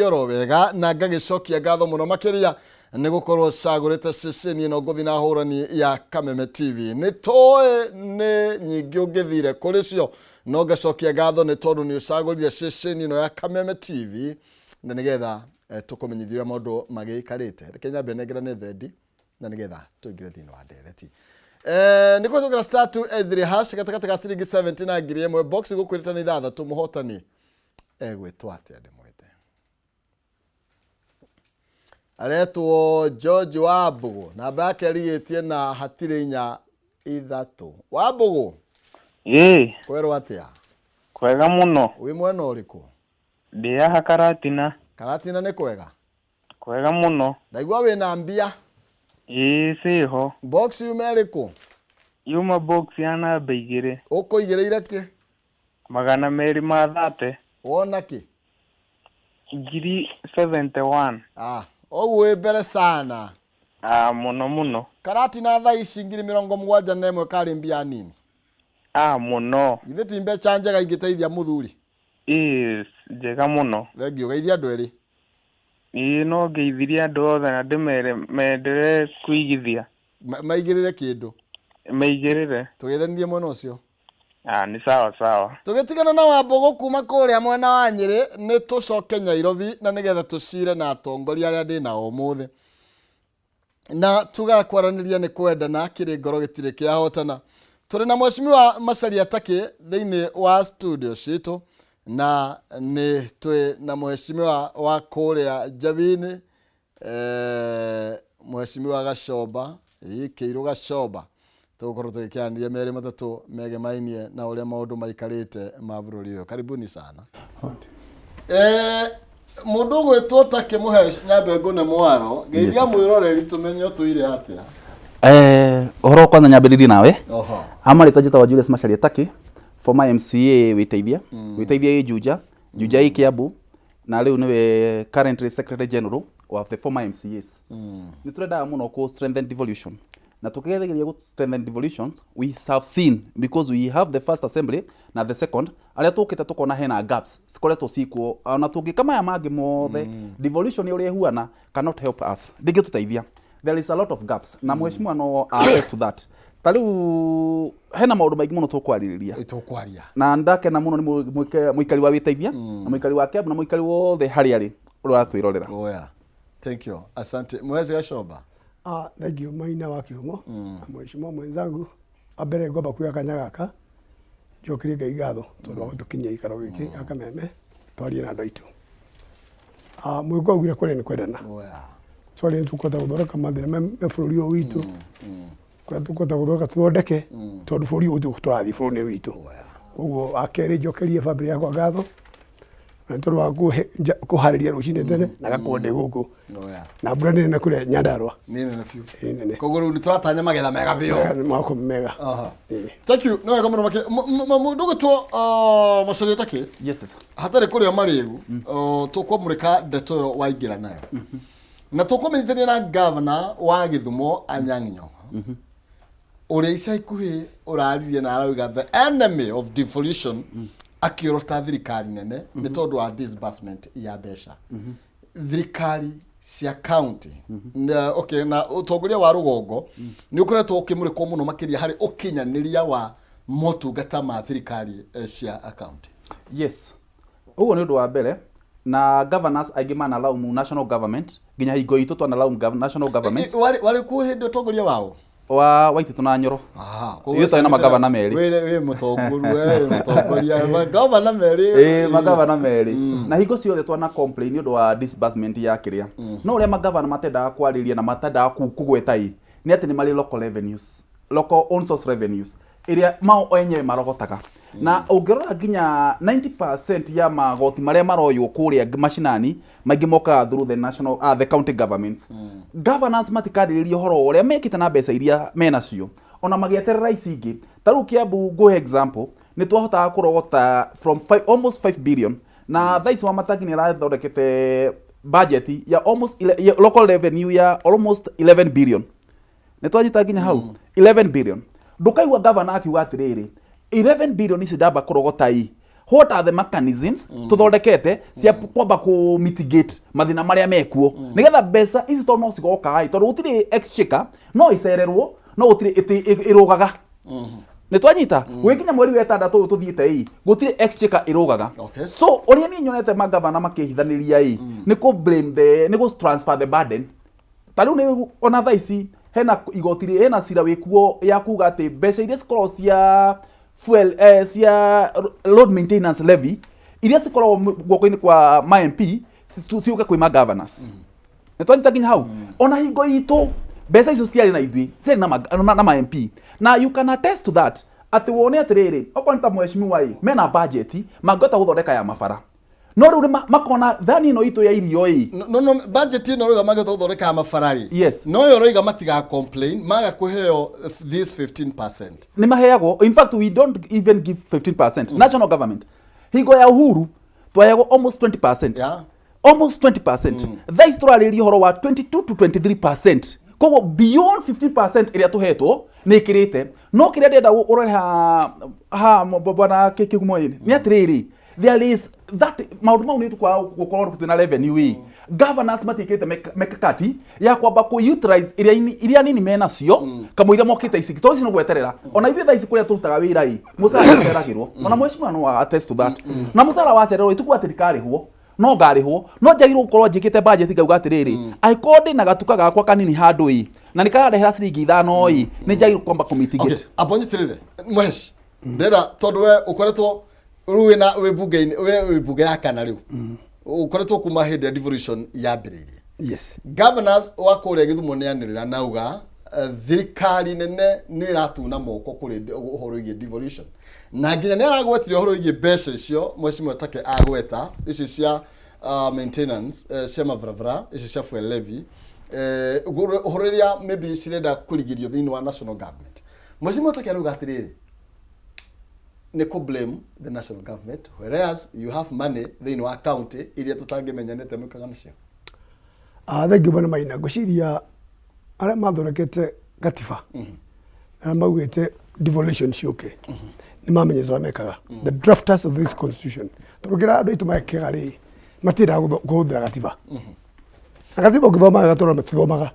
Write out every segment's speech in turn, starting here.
Oro wega na ngagĩcokia ngatho mũno makĩria nĩ gũkorwo cagũrĩte ceceni ĩno ngũthi na hũrani ya Kameme TV. Nĩ tũĩ nĩ nyingĩ ũngĩthire kũrĩ cio, no ngacokia ngatho nĩ tondũ nĩ ũcagũrire ceceni ĩno ya Kameme TV na nĩgetha tũkũmenyithie ũrĩa maũndũ magĩikarĩte. Reke nyambe nengerane thendi na nĩgetha tũingĩre thĩinĩ wa ndereti. Nĩ kũhĩtũkĩra *283# gatagatĩ ga ciringi 70 na 1000, box gũkwĩrĩte nĩ ithathatũ, mũhotani egwĩtwo atĩa? Ndĩmwĩte aretwo George Wambũgũ, namba yake ĩrigĩtie na hatirĩ inya ithatũ. Wambũgũ? Ĩĩ. Kwerwo atĩa? Kwega mũno. Wĩ mwena ũrĩkũ? Ndĩ haha Karatina. Karatina nĩ kwega? Kwega mũno. Ndaigua wĩna mbia. Ĩĩ, ciĩho. Box yuma ĩrĩkũ? Yuma box ya namba 2. Ũkũigĩrĩire kĩ? 230. Wona kĩ? Ngiri 71. Ah, ũguo wĩ mbere sana. Ah, mũno mũno. Karatina thaa ici 71,000 karĩ mbia nini. Ah, mũno. Githĩ ti mbeca njega ingĩteithia mũthuri? Ĩĩ, njega mũno. Thengiũ, geithia andũ erĩ. Ĩĩ, no ngeithirie andũ othe na ndĩmere menderee kũigithia. Maigĩrĩre kĩndũ. Maigĩrĩre. Tũgeithanirie mwena ũcio. Ah, nĩ sawa sawa. Tũgĩtigana na Wambũgũ kuma kũrĩa mwena wa Nyĩrĩ, nĩ tũcoke Nyairobi na nĩgetha tũcire na atongoria arĩa ndĩ nao ũmũthĩ. Na tugaga kwaranĩria nĩ kwendana, kĩrĩ ngoro gĩtirĩ kĩahotana. Tũrĩ na Mheshimiwa Macharia Takĩ thĩinĩ wa studio citũ na nĩ twĩ na Mheshimiwa wa kũrĩa Njabini, Mheshimiwa Gachomba, Kĩirũ Gachomba. Tũgũkorwo tũgĩkĩaranĩria merĩ matatũ megemainie na ũrĩa maũndũ maikarĩte ma bũrũri ũyũ. Karibuni sana. Mũndũ ũgwĩtwo Takĩ Mũhesh, nyambe ngũne mwaro, geithia mwĩroreri tũmenye ũtũire atĩa. Ũhoro kwanza nyambĩrĩrie nawe. Oho. Ha marĩtwa njĩtagwo Julius Macharia Takĩ, former MCA Wĩteithia, Wĩteithia ĩ Juja, Juja ĩ Kiambu, na rĩu nĩwe currently Secretary General wa the former MCAs. Nĩ tũrendaga mũno kũ strengthen devolution. Na tũkĩgeria gũ strengthen devolutions, we have seen, because we have the first assembly na the second, arĩa tũkĩte tũkona hena gaps cikoretwo cikuo, ona tũngĩka maya mangĩ mothe, devolution ũrĩa ĩhuana cannot help us, ndĩngĩtũteithia. There is a lot of gaps na mheshimiwa no attest to that. Ta rĩu hena maũndũ maingĩ mũno tũkwarĩrĩria. Tũkwaria. Na ndakena mũno nĩ mũikari wa Wĩteithia na mũikari wa Kiambu na mũikari wothe harĩa arĩ ũrĩa ũratwĩrorera. Oya. Thank you. Asante. Mwezi Gachomba. Ah, thank you Maina wa Kĩhumo na mheshimiwa mwenzangu. Wa mbere ngwamba kuoya kanya gaka njokerie Ngai ngatho tondũ wa gũtũkinyia gĩikaro gĩkĩ gĩa Kameme twarie na andũ aitũ. Ah, Mũgĩkũyũ augire kwaria nĩ kwendana. Oya. Twaria nĩ tũkũhota gũthondeka mathĩna me bũrũri ũyũ witũ, kũrĩa tũkũhota gũthondeka tũthondeke, tondũ bũrũri ũyũ tũrathiĩ bũrũri nĩ witũ. Koguo wa kerĩ njokerie bamĩrĩ yakwa ngatho na nĩ tondũ wa kũharĩria rũcinĩ tene na gakorwo ndĩ gũkũ. Oya. Na mbura nĩ nene kũrĩa Nyandarua. Nĩ nene biũ. Nĩ nene. Koguo rĩu nĩ tũratanya magetha mega biũ. Mako mega. Aha. Ĩĩ. Thank you. Nĩ wega mũno makĩria. Mũndũ ũgwĩtwo Macharia Takĩ. Yes, sir. Hatarĩ kũrĩa marĩgu, tũkwamũrĩka ndeto ĩyo waingĩra nayo. Na tũkũmenyithania na gavana wa Gĩthumo Anyang' Nyong'o, ũrĩa ica ikuhĩ ũraririe na arauga the enemy of devolution, akĩorota thirikari nene nĩ tondũ wa disbursement ya mbeca thirikari cia county. Na, okay, na ũtongoria wa rũgongo nĩ ũkoretwo ũkĩmũrĩkwo mũno makĩria harĩ ũkinyanĩria wa motungata ma thirikari cia county. Yes, ũguo nĩ ũndũ wa mbere, na governors aingĩ manalaumu national government, nginya hingo itũ twanalaumu national government. Warĩ kuo hĩndĩ ũtongoria wao? Wa Waititu na Nyoro. Aha. Ithuĩ twarĩ na magavana merĩ. Wĩ mũtongoria, wĩ mũtongoria, magavana merĩ. Ĩĩ, magavana merĩ, na hingo ciothe twana complain nĩ ũndũ wa disbursement ya kĩrĩa, no ũrĩa magavana matendaga kwarĩria na matendaga kũgweta ĩ nĩ atĩ nĩ marĩ local revenues, local own source revenues ĩrĩa mao enyewe marogotaga. Na ũngĩrora nginya 90% ya magoti marĩa maroywo kũrĩa macinani maingĩ mokaga through the national, the county governments. Governors matikarĩrĩria ũhoro wa ũrĩa mekĩte na mbeca iria menacio ona magĩeterera ici ingĩ. Ta rĩu Kiambu, ngũhe example, nĩ twahotaga kũrogota from five, almost 5 billion, na thaa ici Wamatangi nĩ arathondekete budget ya almost ya local revenue ya almost 11 billion. Nĩ twanyita nginya hau 11 billion. Ndũkaigua gavana akiuga atĩrĩrĩ, 11 billion ici ndamba kũrogota ĩ. What are the mechanisms tuthondekete cia kwamba ku mitigate mathina maria mekuo nigetha mbeca ici to no cigoka ĩ, tondũ gũtirĩ exchequer no icererwo, no gũtirĩ ĩrũgaga. Nĩ twanyita gwĩkinya mweri wa ĩtandatũ ũyũ tũthiĩte ĩ, gũtirĩ exchequer ĩrũgaga. So ũrĩa niĩ nyonete magavana makĩhithanĩria ĩ, nĩ kũ blame the, nĩ gũ transfer the burden. Ta rĩu nĩ ona thaa ici hena igoti hena cira wĩkuo ya kuga atĩ mbeca iria cikoragwo cia fuel, cia road maintenance levy iria cikoragwo guoko-inĩ kwa ma MP ciũke kwĩ ma governors. Nĩ twanyita nginya hau? Ona hingo itũ mbeca icio citiarĩ na ithuĩ, ciarĩ na ma MP, na you can attest to that, atĩ wone atĩrĩrĩ, okorwo nĩ ta mheshimiwa ĩ, mena budget mangĩhota gũthondeka ya mabara, no rĩu nĩ makona thani ĩno itũ ya irio ĩ. No budget ĩno rauga mangĩhota gũthondeka mabara rĩ, Yes. no yo rauga matiga complain maga kũheo this 15%. Nĩ maheagwo. In fact, we don't even give 15%. National government hingo ya Uhuru twaheagwo almost 20%. Almost 20%. Thaa ici tũrarĩria ũhoro wa 22 to 23%, koguo beyond 15% ĩrĩa tũhetwo nĩ ĩkĩrĩte. No kĩrĩa ndĩrenda ũrore ha bwana Kĩgumo ĩ, nĩ atĩrĩrĩ, there is that maũndũ mau nĩ tũkwaga gũkorwo twĩna revenue ĩ, governors matiĩkĩrĩte mikakati ya kwamba kũ utilize iria nini menacio kamũira mokĩte ici, tondũ ici nĩ gweterera. Ona ithuĩ thaa ici kũrĩa tũrutaga wĩra ĩ, mũcara nĩ ũceragĩrwo. Ona mheshimiwa no attest to that. Na mũcara wacererwo itukuga atĩ ndikarĩhwo, no ngarĩhwo, no njagĩrĩirwo gũkorwo njĩkĩte budget, ngauga atĩrĩrĩ, angĩkorwo ndĩna gatuka gakwa kanini handũ ĩ, na nĩ kararehera ciringi 5 ĩ, nĩ njagĩrĩirwo kwamba kũmitigate. Okay, amba nyitĩrĩre mwesh, ndĩrenda tondũ we ũkoretwo rĩu wĩna wĩ bunge-inĩ, we wĩ bunge ya kana rĩu, ũkoretwo kuma hĩndĩ ya devolution yambĩrĩirie. Yes. Governors wa kũrĩa Gĩthumo nĩ anĩrĩra nauga thirikari nene nĩ ĩratuna moko kũrĩ ũhoro wĩgiĩ devolution, na nginya nĩ aragwetire ũhoro wĩgiĩ mbeca icio mheshimiwa take agweta ici cia maintenance, cia mabarabara, ici cia fuel levy, ũhoro ĩrĩa maybe cirenda kũrigĩrio thĩinĩ wa national government. Mheshimiwa take arauga atĩrĩrĩ, nĩ kũ blame the national government, whereas you have money thĩinĩ wa county iria tũtangĩmenya nĩ mwĩkaga nacio. Ah, thank you, bwana Maina. Ngwĩciria arĩa mathondekete gatiba na maugĩte devolution ciũke nĩ mamenyete ũrĩa mekaga, the drafters of this constitution, tondũ kĩrĩa andũ aitũ mekaga rĩ, matiendaga kũhũthĩra gatiba, na gatiba ũngĩthoma wega, tondũ matithomaga,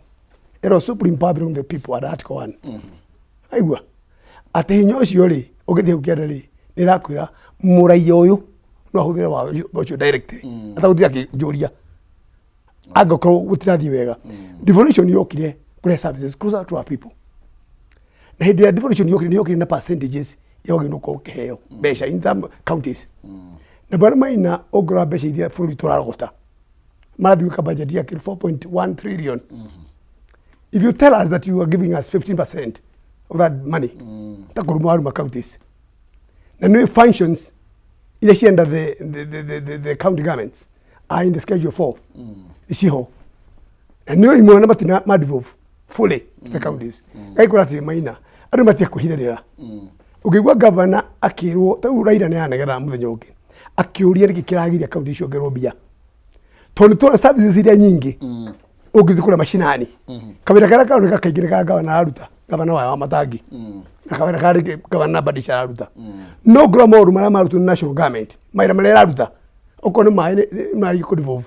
ĩro supreme power belong to the people under article 1. Aigua atĩ hinya ũcio rĩ, ũngĩthiĩ hau kĩanda rĩ, nĩ ĩrakwĩra mũraiya ũyũ no ahũthĩre watho ũcio directly atagũtinda akĩnjũria angĩkorwo gũtirathiĩ wega. Devolution yokire kũrehe services closer to our people, na hĩndĩ ya devolution yokire, nĩ yokire na percentages ya wagĩrĩirwo gũkorwo ũkĩheo mbeca in some counties. Na bwana Maina, ũngĩrora mbeca iria bũrũri tũrarogota, marathiĩ gwĩka budget ya kĩndũ 4.1 trillion. If you tell us that you are giving us 15% of that money, ta kũruma waruma counties, na nĩ functions iria cienda the county governments are in the schedule 4 ciho, na nĩ imwe na matina ma devolve fully to the counties. Gaikũra atĩrĩ, Maina, andũ matige kwĩhithĩrĩra. Ũngĩigua gavana akĩrwo ta rĩu Raila nĩ anegera mũthenya ũngĩ akĩũria nĩkĩ kĩragiria kaunti icio mbia, tondũ nĩ tuona services iria nyingĩ ũngĩthiĩ kũrĩa macinani, kawĩra karĩa karoneka kaingĩ nĩ ka gavana araruta, gavana wa Matangi, na kawĩra karĩa gavana Badish araruta. No ngorwo maũndũ marĩa marutwo nĩ national government, mawĩra marĩa ĩraruta, okorwo nĩ maĩ, nĩ marĩ kũ devolve,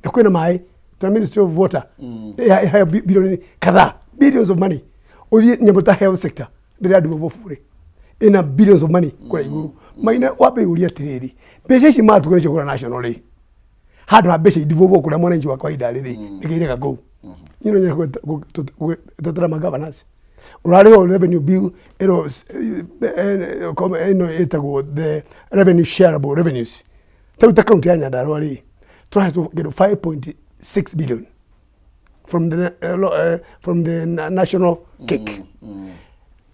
na kwĩna maĩ tuna Ministry of Water ĩheo bilioni kadhaa, billions of money. Ũthiĩ nyamũ ta health sector ndĩrĩa devolve bure ĩna billions of money kũrĩa igũrũ. Maina, wambe ũrie atĩrĩrĩ, mbeca ici matuga nĩcio kũrĩa national rĩ, handũ ha mbeca idevolve kũrĩa mwananchi wa kawaida rĩ, nĩkĩirega kũu. Niĩ no nyende gũtetera ma governors ũrarĩhwo revenue bill ĩno, ĩno ĩtagwo the revenue shareable revenues. Ta rĩu ta kaunti ya Nyandarua rĩ, tũrahetwo kĩndũ 5.6 billion from the national cake.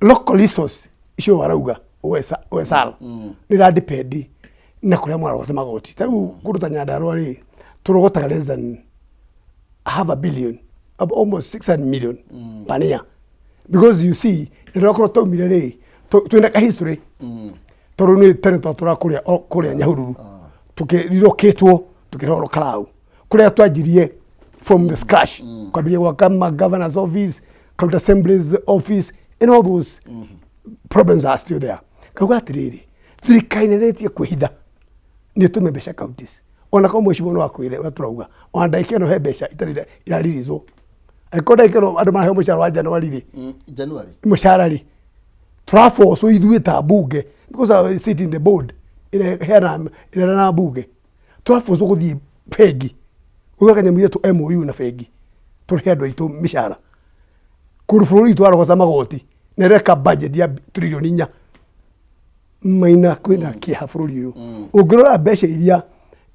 Local resource icio warauga OSR nĩ ira depend na kũrĩa mũrarogota magoti. Ta rĩu kũndũ ta Nyandarua rĩ, tũrogotaga less than half a billion, almost 600 million per year, because you see, rĩrĩa korwo taumire rĩ, twĩna ka history, tondũ nĩ tene twatũraga kũrĩa kũrĩa Nyahururu, tũkĩrirũkĩtwo tũkĩrehwo Karau kũrĩa twanjirie from the scratch kwambĩrĩria gwaka ma governor's office, county assemblies office, and all those problems are still there. Kauga atĩrĩrĩ, Thirikari nene ĩtige kwĩhitha nĩ ĩtũme mbeca counties. Ona korwo mheshimiwa no akwĩre ũrĩa tũrauga, ona ndagĩka ĩno he mbeca itarĩ iraririzwo. Angĩkorwo ndagĩka ĩno andũ maraheo mũcara wa January rĩ, January. Mũcara rĩ, tũrabocwo ithuĩ ta mbunge because I sit in the board ĩrĩa ĩheanaga ĩrĩa mbunge, tũrabocwo gũthiĩ bengi gwĩka kanyamũ itũ MOU na bengi tũrĩhe andũ aitũ mĩcara. Kũndũ bũrũri witũ warogota magoti na ĩreka budget ya tririoni 4. Maina, kwĩna kĩeha bũrũri ũyũ. Ũngĩrora mbeca iria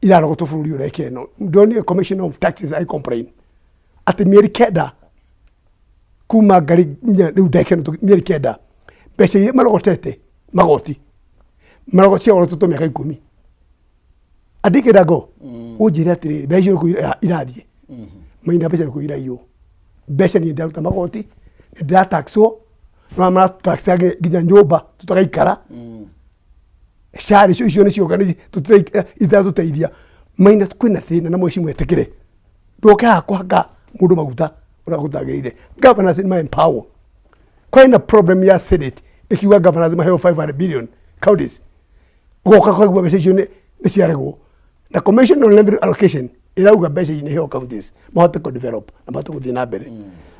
irarogotwo bũrũri ũyũ reke ĩno, ndonire Commission of Taxes I complain atĩ mĩeri 9 kuma ngari nginya rĩu ndagĩka ĩno mĩeri 9, mbeca iria marogotete magoti ciarogotetwo mĩaka 10 andikĩra ngo. Ũnjĩre atĩrĩrĩ, mbeca icio nĩkũ irathiĩ? Maina, mbeca nĩkũ iraiywo? Mbeca niĩ ndĩraruta magoti, nĩ ndĩrataxwo, no marataxa nginya nyũmba tũtagaikara. Cari icio icio nĩcio itatũteithia. Maina, kwĩna thĩna na mweci mwetĩkĩre ndũke haha kũhaka mũndũ maguta ũrĩa gũtagĩrĩire. Governors nĩ ma-empower. Kwĩna problem ya Senate ĩkiuga governors maheo 500 billion counties, goka kaigua mbeca icio nĩ ciaregwo na Commission on Revenue Allocation ĩrauga mbeca ici nĩ iheo counties mahote kũ develop na mahote gũthiĩ na mbere.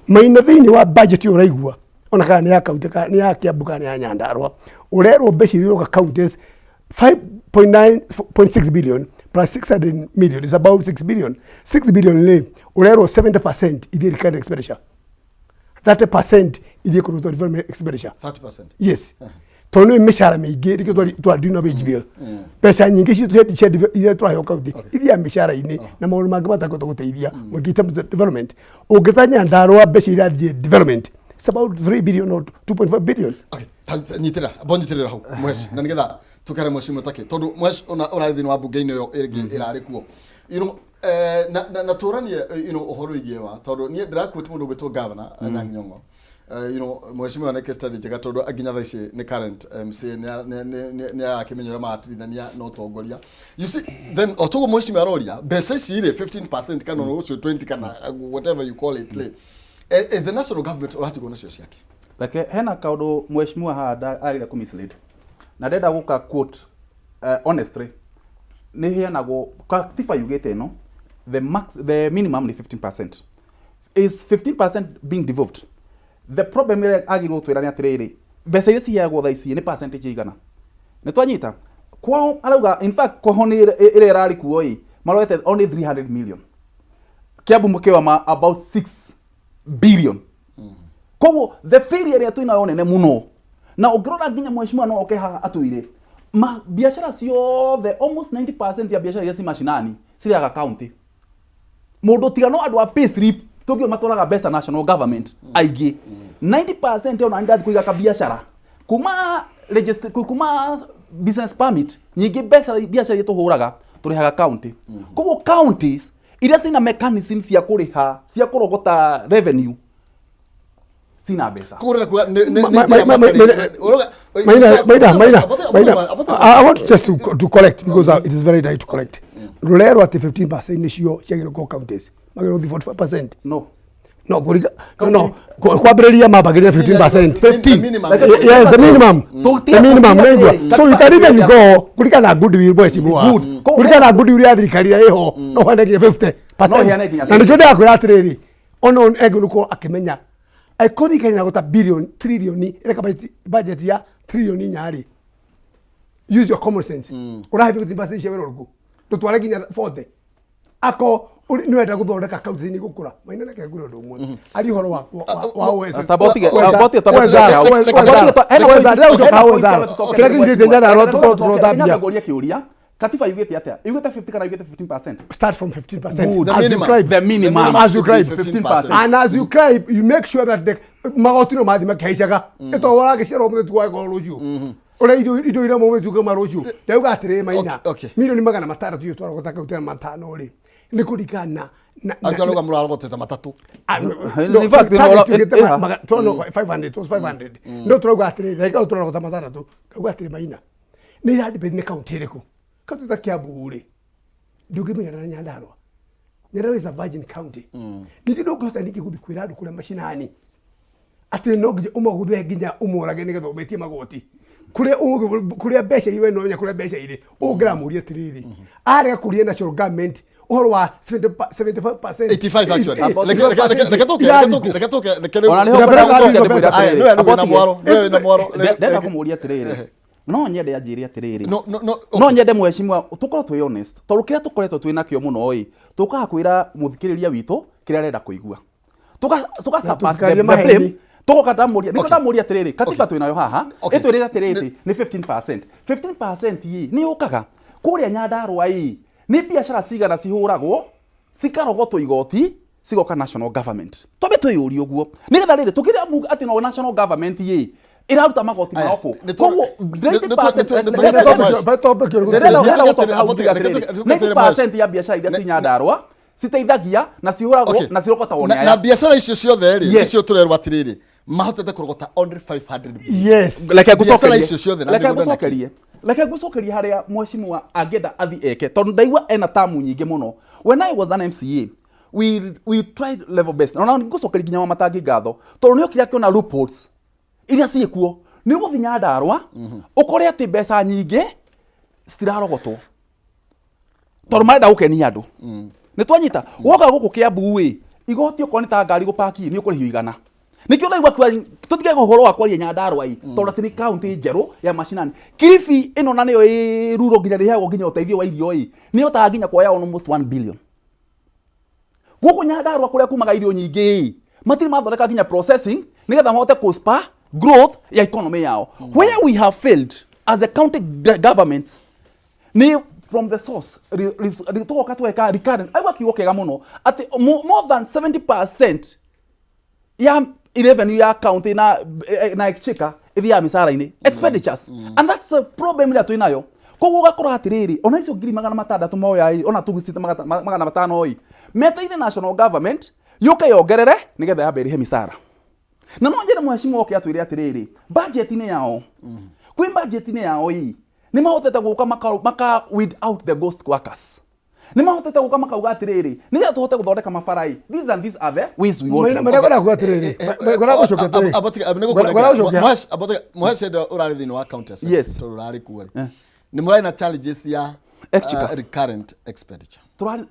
Maina, thĩinĩ wa budget ĩyo ũraigua, ona kana nĩ ya county, kana nĩ ya Kiambu, kana nĩ ya Nyandarua, ũrerwo mbeca iria iroka counties 5.9.6 billion plus 600 million is about 6 billion. 6 billion nĩ ũrerwo 70% ithiĩ recurrent expenditure, 30% ithiĩ kũrutwo development expenditure. 30%. Yes, tondũ nĩ mĩcara mĩingĩ nĩkĩo twarĩ na wage bill, mbeca nyingĩ cia iria tũraheo kaunti ithiaga mĩcara-inĩ na maũndũ mangĩ matakũhota gũteithia mũingĩ in terms of development. Ũngĩta Nyandarua, mbeca irathiĩ development, it's about 3 billion or 2.5 billion. Okay, nyitĩrĩra, bo nyitĩrĩra hau Mhesh, na nĩgetha tũkere mheshimiwa take, tondũ Mhesh ona ũrarĩ thĩinĩ wa mbunge-inĩ ĩyo ĩngĩ ĩrarĩ kuo na tũranie ũhoro wĩgiĩ wa tondũ niĩ ndĩraquote mũndũ ũgwĩtwo Governor Anyang' Nyong'o. Mheshimiwa nĩ case study njega tondũ nginya thaa ici nĩ current MCA, nĩ arakĩmenya ũrĩa maratirithania na ũtongoria. You see, then o toguo mheshimiwa aroria, mbeca ici rĩ, 15% kana ona ũcio 20 kana whatever you call it rĩ, is the national government ũratigwo nacio ciake? Reke hena kaundu mheshimiwa haha agire kũ mislead na ndenda guka quote. Honestly, nĩ heanagwo katiba yugĩte ĩno, the max, the minimum nĩ 15%. Is 15% being devolved? The problem ĩrĩa agĩrĩirwo gũtwĩra nĩ atĩrĩrĩ, mbeca iria ciheagwo thaa ici nĩ percentage igana nĩ twanyita kwao arauga. In fact, kwao nĩ ĩrĩa ĩrarĩ kuo ĩ marorete only 300 million, Kiambu mũkĩwa ma about 6 billion. Koguo the failure ĩrĩa twĩnayo nene mũno, na ũngĩrora nginya mheshimiwa no oke haha atwĩre ma biashara ciothe, almost 90% ya biashara iria ci mashinani cirĩaga county. Mũndũ tiga no andũ a pay slip tũngĩ matwaraga mbeca national government aingĩ, 90% ona ndathi kũiga kabiashara kuma register, kuma business permit nyingĩ, mbeca biashara iria tũhũraga tũrĩhaga county. Koguo counties iria cina mechanism cia kũrĩha, cia kũrogota revenue, cina mbeca. Koguo ũrenda kuga nĩ njĩra Maina, Maina, Maina, Maina, I want just to correct because it is very right to correct. Rũrerwo atĩ 15% nĩcio ciagĩrĩirwo gũkorwo counties, magĩrĩirwo gũthiĩ 45%. No. No kũringa no kwambĩrĩria mambagĩrĩria 15%. 15. Minimum. Yes, the minimum. The minimum nĩigua. So you can even go kũringana na goodwill, mheshimiwa. Good. Kũringana na goodwill ya thirikari ĩrĩa ĩho, no ũheane nginya 50%. No ũheane nginya Na nĩkĩo ndĩrakwĩra atĩrĩrĩ, ona engĩ nĩkorwo akĩmenya angĩkorwo thirikari ĩragũta billion trillion, ĩreka budget ya tririoni 4 rĩ, use your common sense, ũrahe 50% cia wĩra ũrĩkũ? Ndũtware nginya 40 ako nĩ ũrenda gũthondeka kaunti nĩ gũkũra. Maina, reke ngwĩre ũndũ ũmwe ari ũhoro wa OSS. Kĩrĩa kĩnyitĩte Nyandarua tũkorwo tũrothambia. Ngũrie kĩũria, katiba yugĩte atĩa? Yugĩte 50 kana yugĩte 15%? Start from 15%. Good. The As you minimum. climb. The minimum. As you climb. 15%. And as you climb, you make sure that the magoti no mathi makĩhaicaga ĩto waragĩciarwo mũthĩ tuwagĩkorwo rũciũ ũrĩa indo iria mũthĩ tukauma rũciũ. Ndauga atĩrĩrĩ, Maina, 600,000,000 icio twarogota kaunti na matano rĩ, nĩ kũringana Angĩ arauga mũrarogotete matatũ. Ah, no, In fact, target tuigĩte 500, it was 500, no tũrauga atĩrĩrĩ, ndagĩka ĩyo tũrarogota matandatũ. Ngauga atĩrĩ, Maina, nĩ iradepend nĩ kaunti ĩrĩkũ. Kaunti ta Kiambu rĩ, ndũngĩmĩigana na Nyandarua. Nyandarua is a virgin county. Ningĩ ndũngĩhota ningĩ gũthiĩ kwĩra andũ kũrĩa macinani atĩ no nginya ũmagũthe nginya ũmorage nĩgetha ũmetie magoti. Kũrĩa kũrĩa mbeca irĩ, we nĩũramenya kũrĩa mbeca irĩ. Ũngĩramũria atĩrĩrĩ, arega kũria national government ũhoro wa 75%. 85 actually. 85% Reke tũke, irathiĩ reke tũke, kũ? reke tũke, reke rĩu. Ona nĩho Ndĩrenda ngwendaga gũcokia gũcokia ndĩmwĩre Aya, atĩrĩrĩ, nĩwe wĩna Abotige. mwaro, nĩwe wĩna mwaro. Ndenda kũmũria atĩrĩrĩ, no nyende anjĩre atĩrĩrĩ, No, no, no, okay. no nyende mheshimiwa tũkorwo twĩ honest, tondũ kĩrĩa tũkoretwo twĩ nakĩo mũno ĩ, tũkaga kwĩra mũthikĩrĩria witũ kĩrĩa arenda kũigua, tuka Na surpass the tũtikarie the blame. maheni. Tũgoka ndamũria nĩkĩo Okay. ndamũria atĩrĩrĩ, katiba twĩnayo haha Okay. ĩtwĩrĩre atĩrĩrĩ nĩ 15%, 15% ĩ nĩ yũkaga kũrĩa Nyandarũa ĩ, nĩ biacara cigana cihũragwo cikarogotwo igoti cigoka national government? Twambe twĩyũrie ũguo, nĩgetha rĩrĩ tũkĩrĩa atĩ no national government ĩ ĩraruta magoti Aya, mao kũ. nĩ Koguo 90% nĩ ndĩrenda tũgetere gũcoka hau ngiuge reke atĩrĩrĩ, tũgetere 90% ya biacara iria ci Nyandarũa citeithagia na cihũragwo Okay. na cirogotagwo nĩ Na aya. biacara icio ciothe rĩ, Yes. nĩcio tũrerwo atĩrĩrĩ mahotete kũrogota only 500 billion. Yes. Reke Biacara ngũcokerie, icio ciothe na reke mĩgũnda na kĩ. ngũcokerie, reke ngũcokerie harĩa mheshimiwa angĩenda athi eke, tondũ ndaigua ena tamu nyingĩ mũno. When I was an MCA, we tried level best, ona ngũcokeria nginya wa matangi ngatho, tondũ nĩ okire akĩona loopholes iria ciĩkuo. Nĩ ũgũthiĩ Nyandarũa ũkore atĩ mbeca nyingĩ citirarogotwo tondũ marenda gũkenia andũ. Nĩ twanyita woka gũkũ Kĩambu ĩ, igoti okorwo nĩ ta ngari gũpaki nĩ ũkũrĩhio 100. Nĩkĩo ndaigua kiuga tũtige ũhoro wa kwaria Nyandarũa ĩ, tondũ atĩ nĩ kaunti njerũ ya macinani. Kilifi ĩno na nĩyo ĩ ruro nginya nĩheagwo nginya ũteithio wa irio ĩ, nĩyotaga nginya kuoya almost 1 billion. Gũkũ Nyandarũa kũrĩa kumaga irio nyingĩ ĩ, matirĩ mathondeka nginya processing nĩgetha mahote kũ spur growth ya economy yao. Where we have failed as a county governments nĩ from the source. Tũgoka tweka recurrent, aigua kiugo kĩega mũno atĩ more than 70% ya revenue ya county na exchequer ĩthiaga mĩcara-inĩ, expenditures, and that's a problem ĩrĩa twĩ nayo. Koguo ũgakora atĩrĩrĩ, ona icio 600,000 moya ĩ, ona tugicite 500 ĩ, meteire national government yũke yongerere nĩgetha yambe ĩrĩhe mĩcara. Na no njĩre mheshimiwa oke atwĩre atĩrĩrĩ, budget-inĩ yao, kwĩ budget-inĩ yao ĩ, nĩ mahotete gũka maka weed out the ghost workers, nĩ mahotete gũka makauga atĩrĩrĩ, nĩgetha tũhote gũthondeka mabara ĩ, these and these are the ways we want to Maina ngwenda kuga atĩrĩrĩ, ngwenda gũcokia atĩrĩrĩ. Ngwenda gũcokia. Mũhecenda ũrarĩ thĩinĩ wa county assembly, Yes. tondũ ũrarĩ kuo rĩ, nĩ mũrarĩ na challenges ya Exchequer. Recurrent expenditure?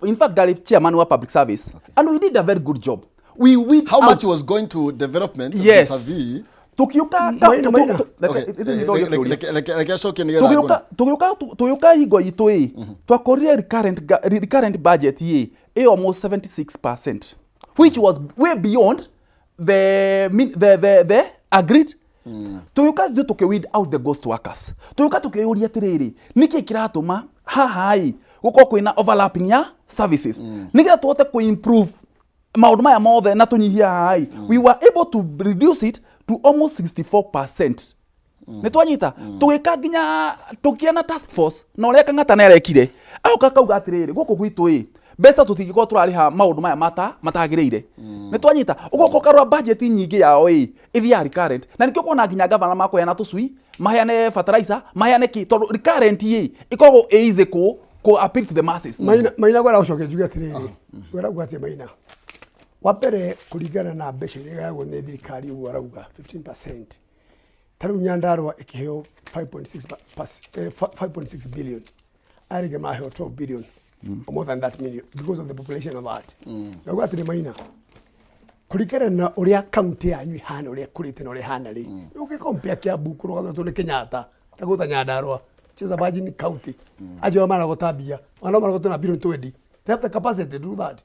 In fact, ndarĩ chairman wa public service and we did a very good job. We weed How out. much was going to development Yes. vis-a-vis? Tukiuka Maina, Maina. Okay, reke acokie nĩgetha tũgĩũka ngone. Tũgĩũka hingo itũ ĩ, twakorire recurrent budget ĩ almost 76%, which was way beyond the agreed. Tũgĩũka ithuĩ tũkĩ weed out the ghost workers. Tũgĩũka tũkĩyũria atĩrĩrĩ, nĩkĩ kĩratũma haha ĩ gũkorwo kwĩna overlapping ya services, nĩgetha tũhote kũ improve maũndũ maya mothe na tũnyihie haha ĩ. We were able to reduce it to almost 64%. Nĩ twanyita tũgĩka nginya tũkĩa na task force na ũrĩa Kang'ata nĩ arekire, agoka akauga atĩrĩrĩ, gũkũ gwitũ ĩ, mbeca tũtingĩkorwo tũrarĩha maũndũ maya mata matagĩrĩire. Nĩ twanyita ũgoka ũkarora budget nyingĩ yao ĩ ĩthiaga recurrent, na nĩkĩo kuona nginya gavana makũheana tũcui, maheane fertilizer, maheane kĩ, tondũ recurrent ĩ ĩkoragwo ĩ easy kũ appeal to the masses. Maina, Maina, ngwenda gũcokia njuge atĩrĩrĩ, ngwenda kuga atĩ Maina, wa mbere, kũringana na mbeca iria igayagwo nĩ thirikari, ũguo arauga 15%, ta rĩu Nyandarũa ĩkĩheo 5.6 billion, arĩa maheo 12 billion or more than that million because of the population of that. Ngauga atĩrĩ Maina, kũringana na ũrĩa kaunti yanyu ihana, ũrĩa ĩkũrĩte na ũrĩa ĩhana rĩ, ũngĩ compare Kiambu kũrũgamĩtwo nĩ Kenyatta na gũta Nyandarũa, which is a virgin county, acio maragota mbia ona maragota na billion 20. They have the capacity to do that,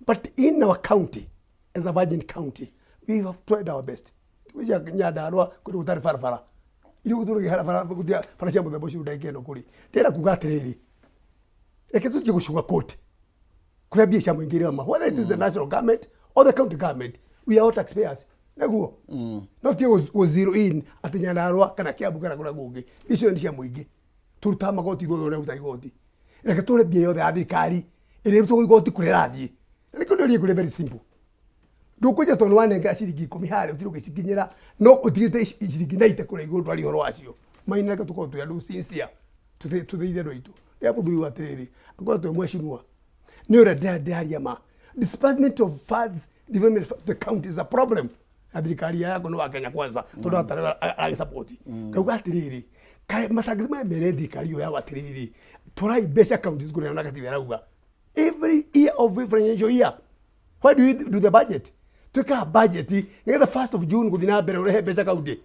but in our county, as a virgin county, we have tried our best. Kuja Nyandarũa kũndũ gũtarĩ barabara iria gũtũragia barabara, gũtia bara cia mũthemba ũcio ndagĩka ĩno kũrĩ. Ndĩrenda kuga atĩrĩrĩ, reke tũtige gũcuga court kũrĩa mbia cia mũingĩ irauma, whether it is the national government or the county government, we are all taxpayers. Naguo no tie gũ zero in atĩ Nyandarũa kana Kiambu kana kũrĩa kũngĩ, icio nĩ cia mũingĩ. Tũrutaga magoti ithuothe, ũrĩa ũruta igoti, reke tũre mbia yothe ya thirikari ĩrĩa ĩrutagwo igoti kũrĩa ĩrathiĩ. Na nĩkĩo ndĩũrie kũrĩa, very simple, ndũkũnja tondũ wanengera ciringi 10 harĩa ũtirĩ ũgĩcikinyĩra, no ũtigĩte ciringi 90 kũrĩa igũrũ ndwaria ũhoro wacio. Maina, reke tũkorwo twĩ andũ sincere, tũteithie andũ aitũ. Rĩrĩa mũthuri wa atĩrĩrĩ akorwo twĩ mheshimiwa nĩ ũrĩa ndĩraria ma disbursement of funds, development of the county is a problem. Na thirikari yako nĩ wa Kenya Kwanza, tondũ atarĩ aragĩsupport. Ngauga atĩrĩrĩ, kaĩ matangĩthiĩ mere thirikari ĩyo yao atĩrĩrĩ, twarai mbeca counties kũrĩa na katiba ĩrauga every year of every financial year. Why do you do the budget? Twĩkaga budget nĩgetha 1st of June gũthiĩ na mbere ũrehe mbeca county.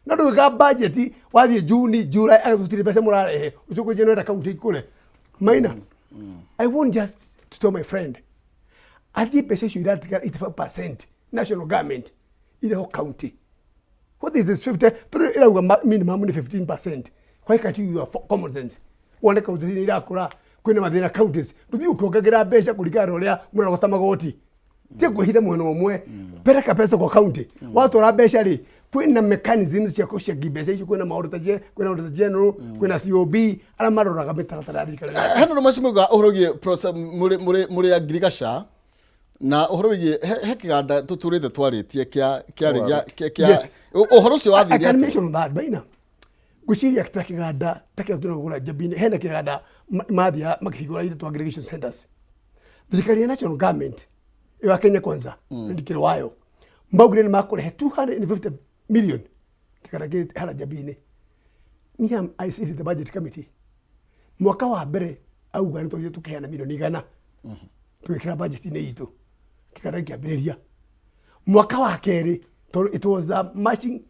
No ndũgĩkaga budget wathiĩ June, July, agagũtirĩ mbeca mũrarehe, ũcoke ũnjĩre nĩũrenda county ikũre. Maina, I want just to tell my friend, athiĩ mbeca icio iratigara 85% national government ireho county. What is this 50? Tondũ ĩrauga minimum nĩ 15%. Why can't you use your common sense? Wone counties nĩ irakũra, kwĩna mathĩna counties. Ndũthiĩ ũkĩongagĩra mbeca kũringana na ũrĩa mũrarogota magoti. Ti kwĩhitha mwena ũmwe. Pereka pesa kwa county. Watwara mbeca rĩ, kwĩna mechanisms cia gũcengia mbeca icio, kwĩna maũndũ ta kwĩna auditor general, kwĩna COB, arĩa maroraga mĩtaratara ya thirikari. Hena ũndũ macimuga ũhoro wĩgiĩ mũrĩ a ngirigaca na ũhoro wĩgiĩ he kĩganda tũtũrĩte twarĩtie kĩa kĩarĩ gĩa kĩa Yes. Ũhoro ũcio I wathire can atĩa? mention that maina ngwĩciria ta kĩganda ta kĩrĩa tũragũra Njambi-inĩ, hena kĩganda mathiaga makĩhingũra indo twa aggregation centers. Thirikari ya national government ĩyo ya Kenya Kwanza, ndikĩrĩ wayo, maugire nĩ makũrehe 250 million kĩganda kĩ harĩa Njambi-inĩ. Niĩ am I sit in the budget committee. Mwaka wa mbere auga nĩ twathire tũkĩheana milioni 100, tũgĩkĩra budget-inĩ itũ, kĩganda gĩkĩambĩrĩria. Mwaka wa kerĩ, tondũ it was a matching,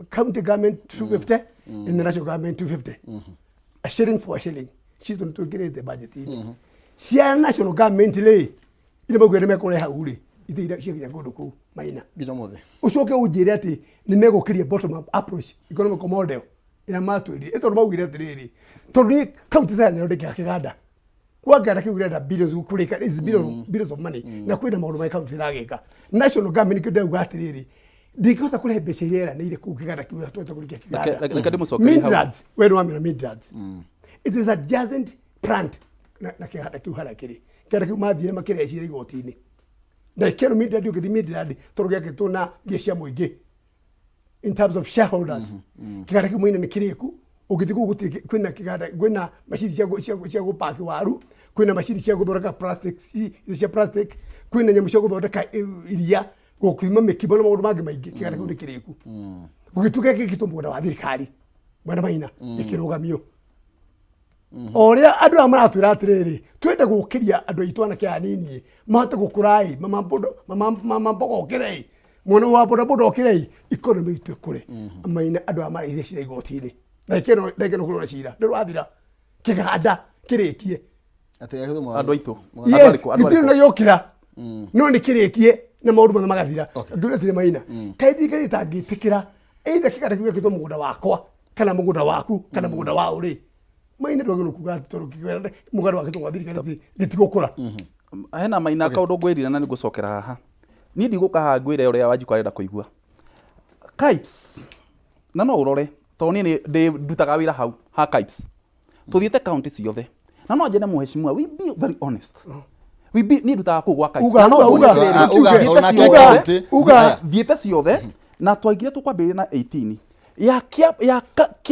county government 250 and the national government 250, a shilling for a shilling, citũ nĩ twĩkĩrĩte budget-inĩ. Cia national government rĩ, iria maugire nĩ mekũrehe hau rĩ, ithe ciakinya kũndũ kũu, Maina? Nginya ũmũthĩ. Ũcoke ũnjĩre atĩ nĩ megũkĩria bottom up approach economic model ĩrĩa matwĩrire, ĩ tondũ maugire atĩrĩrĩ, tondũ niĩ county ta ya Nyarũ ndĩkĩaga kĩganda, kwa kĩganda kĩu kĩrenda billions gũkũrĩka, is billions, billions of money, na kwĩna maũndũ marĩa county ĩragĩka. National government nĩkĩo ndĩrauga atĩrĩrĩ, ndingĩhota kũrehe mbeca iria ĩranĩire kũu kĩganda kĩu twahota kũrĩkia kĩganda. Reke ndĩmũcokerie hau. Midrads, we nĩ wamĩra Midrads, it is adjacent plant na kĩganda kĩu harĩa kĩrĩ. Kĩganda kĩu mathire makĩrehe igoti-inĩ na ikĩrwo Midrand, ũngĩthiĩ Midrand tondũ gĩakĩtwo na mbia cia mũingĩ in terms of shareholders. Kĩganda kĩu mwene nĩ kĩrĩku. Ũngĩthiĩ kũu gũtirĩ kwĩna kĩganda, kwĩna macini cia gũpaki waru, kwĩna macini cia gũthondeka plastic, icio cia plastic, kwĩna nyamũ cia gũthondeka iria, gũkima mĩkimo na maũndũ mangĩ maingĩ. Kĩganda kĩu nĩ kĩrĩku. Gũgĩtuĩka gĩkĩtwo mũgũnda wa thirikari mwena, Maina, gĩkĩrũgamio. O ũrĩa andũ aya maratwĩra atĩrĩrĩ, twende gũkĩria andũ aitũ anake anini mahote gũkũra ĩ, mama mama mboga okĩre ĩ, mwana wa bodaboda okĩre ĩ, economy itũ ĩkũre. Maina, andũ aya maraithia cira igoti-inĩ ndagĩka ĩno kũrora cira ndũrathira, kĩganda kĩrĩkie. Atĩ gĩakĩtwo Andũ aitũ. Yes, Andũ arĩkũ? Andũ gĩtirĩ arĩkũ? na gĩokĩra, no nĩ kĩrĩkie na maũndũ mothe magathira. Ngĩũria atĩrĩ, Maina, kaĩ thirikari ĩtangĩtĩkĩra either kĩganda kĩu gĩakĩtwo mũgũnda wakwa kana mũgũnda waku kana mũgũnda wa ũrĩ, Maina? Ndwagĩrĩirwo kuga atĩ tondũ kĩganda mũgũnda wakĩtwo gwa thirikari atĩ gĩtigũkũra. Hena Maina kaũndũ ngwĩrire na nĩ ngũcokera haha. Niĩ ndigũka haha ngwĩre ũrĩa Wanjikũ arenda kũigua. KIPES, na no ũrore tondũ niĩ nĩ ndĩ ndutaga wĩra hau ha KIPES. Tũthiĩte county ciothe na no njende mũheshimiwa, we be very honest, we be niĩ ndutaga kũu gwa KIPES. Uga, Na no uga, nguonie uga. atĩrĩrĩ, Ah, uga, thiĩte onake ciothe, county. Uga. Thiĩte ciothe na twaigire tũkwambĩrĩria na 18 ya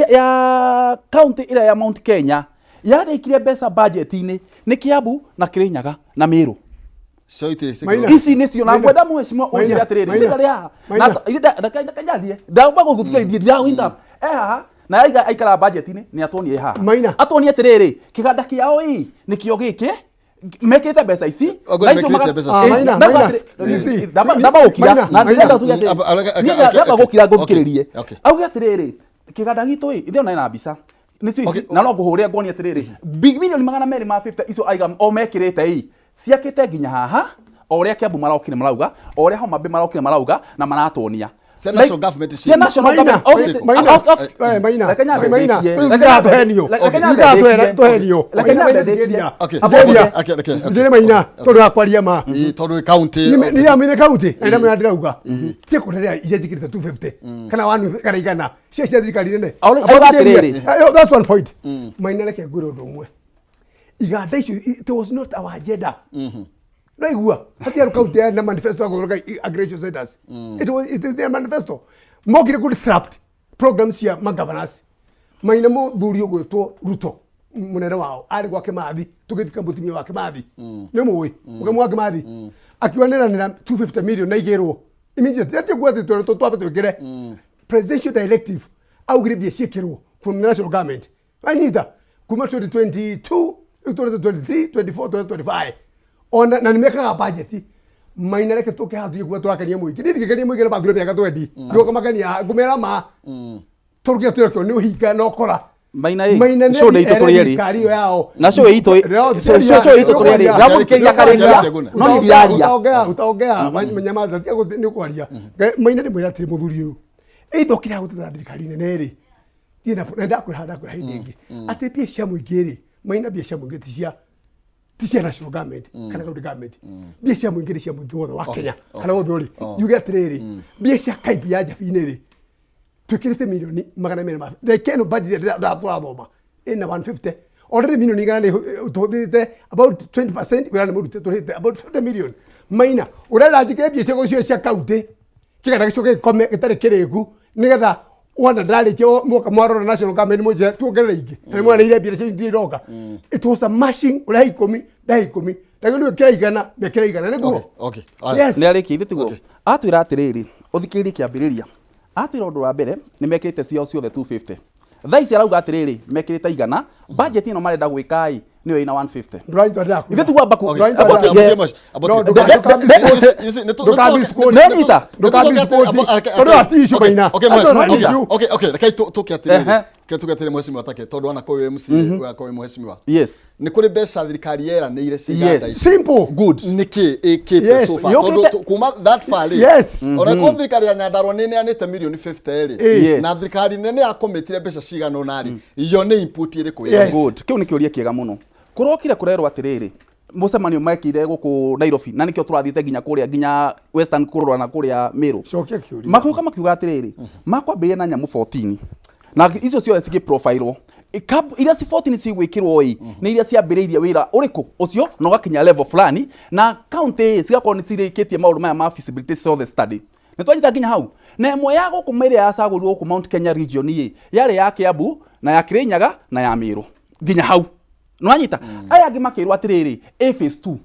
ya county ĩrĩa ya Mount Kenya yarĩkirie mbeca budget-inĩ nĩ Kiambu na Kirinyaga na Meru. Cio itirĩ Maina. Ici nĩcio na Maina. ngwenda mũheshimiwa Maina. ũnjĩre atĩrĩrĩ, Maina. ihinda rĩa haha Maina. na reke njarie, ndamba gũgũthikĩrĩria, ndiraũinda e haha na aiga aikara budget-inĩ nĩ atuonie e haha. Maina. Atuonie atĩrĩrĩ, kĩganda kĩao ĩ nĩkĩo gĩkĩ mekĩrĩte mbeca ici. Ogo Na nĩ icio mekĩrĩte mbeca Ah, ici. Maina, ndamba Maina. atĩrĩ- You see. ndamba gũkira Maina, na Maina. ndĩrenda tuge atĩrĩ, Aba- niĩ ndamba gũkira ngũthikĩrĩrie. Auge atĩrĩrĩ, kĩganda gitũ ĩ ithe ona ĩna mbica nĩcio ici, na no ngũhũre nguonie atĩrĩrĩ, milioni 250 icio aiga o mekĩrĩte ĩ ciakĩte nginya haha, o ũrĩa Kiambu marokire marauga, o ũrĩa Homa Bay marokire marauga na maratuonia. Cia national government Cia national Maina, government. Maina, Maina, Reke nyambe Maina, ndĩkie. rĩu Reke nyambe- tũhenio. reke nyambe Rĩu ndĩkie. tũhenio. Reke Maina, nyambe Maina, ndĩkie. thikĩrĩria. Okay, okay. Njĩre Maina, tondũ wa kwaria ma. Ĩ, tondũ ĩ county. Nĩ amine county na ndamenya ndĩrauga tie kũrĩa iria njikĩrĩte 250 kana 1 kana 100 cia thirikari nene. Auga atĩrĩrĩ. That's one point. Maina, reke ngwĩre ũndũ ũmwe, iganda icio it was not our agenda. Naigua hatiarũ county yarĩ na manifesto ya gũthondeka aggregation centers. It is their manifesto. Mokire kũ disrupt program cia magovernors. Maina, mũthuri ũgwĩtwo Ruto, mũnene wao arĩ gwa Kĩmathi, tũgĩthika mũtumia wa Kĩmathi, nĩ mũĩ mũkemu wa Kĩmathi, akiuga nĩranĩra 250 million na igĩrwo Immediately ati kuwa ati twambe twikire presidential directive, augire mbia ciĩkĩrwo from the national government. Anyita kuma 2022, 2023, 24, 2025, ona na nimekaga budget. Maina, reke tũke haha tuge kuga tũrakenia mũingĩ. Niĩ ndingĩkenia mũingĩ na bathure mĩaka 20 nĩguo makenia ngũmera ma tondũ kĩrĩa twĩrakĩo nĩ ũhinga na ũkora. Maina ĩ Maina show nĩ itũ tũrĩ erĩ. Thirikari ĩyo yao. Na show itũ show itũ tũrĩ erĩ, ndamũthikĩrĩria karĩkia no niĩ ndiraria. Utaongea, utaongea, nyamaza, tiga nĩ kwaria. Maina, nĩ mwĩra atĩrĩ, mũthuri ũyũ either ũkĩrega gũtetera thirikari nene rĩ, niĩ na ndakwĩra, ndakwĩra hĩndĩ ĩngĩ atĩ mbia cia mũingĩ rĩ, Maina, mbia cia mũingĩ ti cia national government kana county government. Mbia cia mũingĩ nĩ cia mũingĩ wothe wa Kenya kana wothe ũrĩ. Njuge atĩrĩrĩ, mbia cia kaibi ya Njabi-inĩ rĩ, twĩkĩrĩte milioni 200 ma reke ĩno budget ĩrĩa tũrathoma ĩna 150 already, milioni 100 nĩ tũhũthĩrĩte about 20%, wĩra nĩ mũrute, tũrĩhĩte about 50 million. Maina, ũrenda njĩkĩre mbia cia cio cia county kĩganda gĩcoke gĩkome gĩtarĩ kĩrĩku nĩgetha wona ndarĩkia mwaka mwarora national government mũnjĩre tuongerere ingĩ na nĩmwanĩire mbia cio ingĩ iroka. It was a mashing. Ũrehe 10, ndahe 10, ndagĩrĩirwo nĩ gwĩkĩra 100, mekĩra 100 nĩguo. Okay. Aya. Yes. Nĩ arĩkia ithe tiguo atwĩra atĩrĩrĩ, ũthikĩrĩrie kĩambĩrĩria, atwĩra ũndũ wa mbere nĩ mekĩrĩte ciao ciothe 250. Thaa ici arauga atĩrĩrĩ, mekĩrĩte 100, budget ĩno marenda gwĩka ĩ nĩyo ĩna 150. Ndũranyita ndĩrakwĩra. Ithe tiguo amba ku Okay. Ndũranyita About- ndĩrakwĩra. about- about- No, You see, Nĩnyita. Tondũ ati issue, Maina. Okay, That's not an mheshimiwa. issue. Okay, reke tũke atĩrĩrĩ. Reke tuge atĩrĩrĩ, mheshimiwa Take, tondũ wana kũĩ MC, wa kũĩ mheshimiwa. Yes. Nĩ kũrĩ mbeca thirikari yeranĩire cia Yes. iganda ici. Simple. Good. Nĩkĩ ĩkĩte so far? Yũkĩte- Tondũ kuma that far rĩ, ona korwo thirikari ya Nyandarua nĩ ĩneanĩte milioni 50 rĩ, na thirikari nene yakomĩtire mbeca cigana ũna rĩ, yo nĩ input ĩrĩkũ Yes. ĩrĩ? Good, kĩu nĩ kĩũria kĩega mũno. Kũrokire kũrerwo atĩrĩrĩ, mũcemanio mekire gũkũ Nairobi na nĩkĩo tũrathiĩte nginya kũrĩa nginya Western kũrora na kũrĩa Meru. Cokia kĩũria. Makiuga makiuga atĩrĩrĩ, makwambĩrĩria na nyamũ 14 na icio ciothe cigĩprofilwo. Iria ci 14 cigwĩkĩrwo ĩ nĩ iria ciambĩrĩirie wĩra ũrĩkũ ũcio na ũgakinya level fulani na county ĩ cigakorwo nĩ cirĩkĩtie maũndũ maya ma feasibility ciothe study. Nĩ twanyita nginya hau na ĩmwe ya gũkũ ĩrĩa yacagũrirwo gũkũ Mount Kenya region ĩ yarĩ ya Kiambu na ya Kirinyaga na ya Meru nginya hau. Nĩwanyita aya angĩ makĩrwo atĩrĩrĩ, ĩ phase 2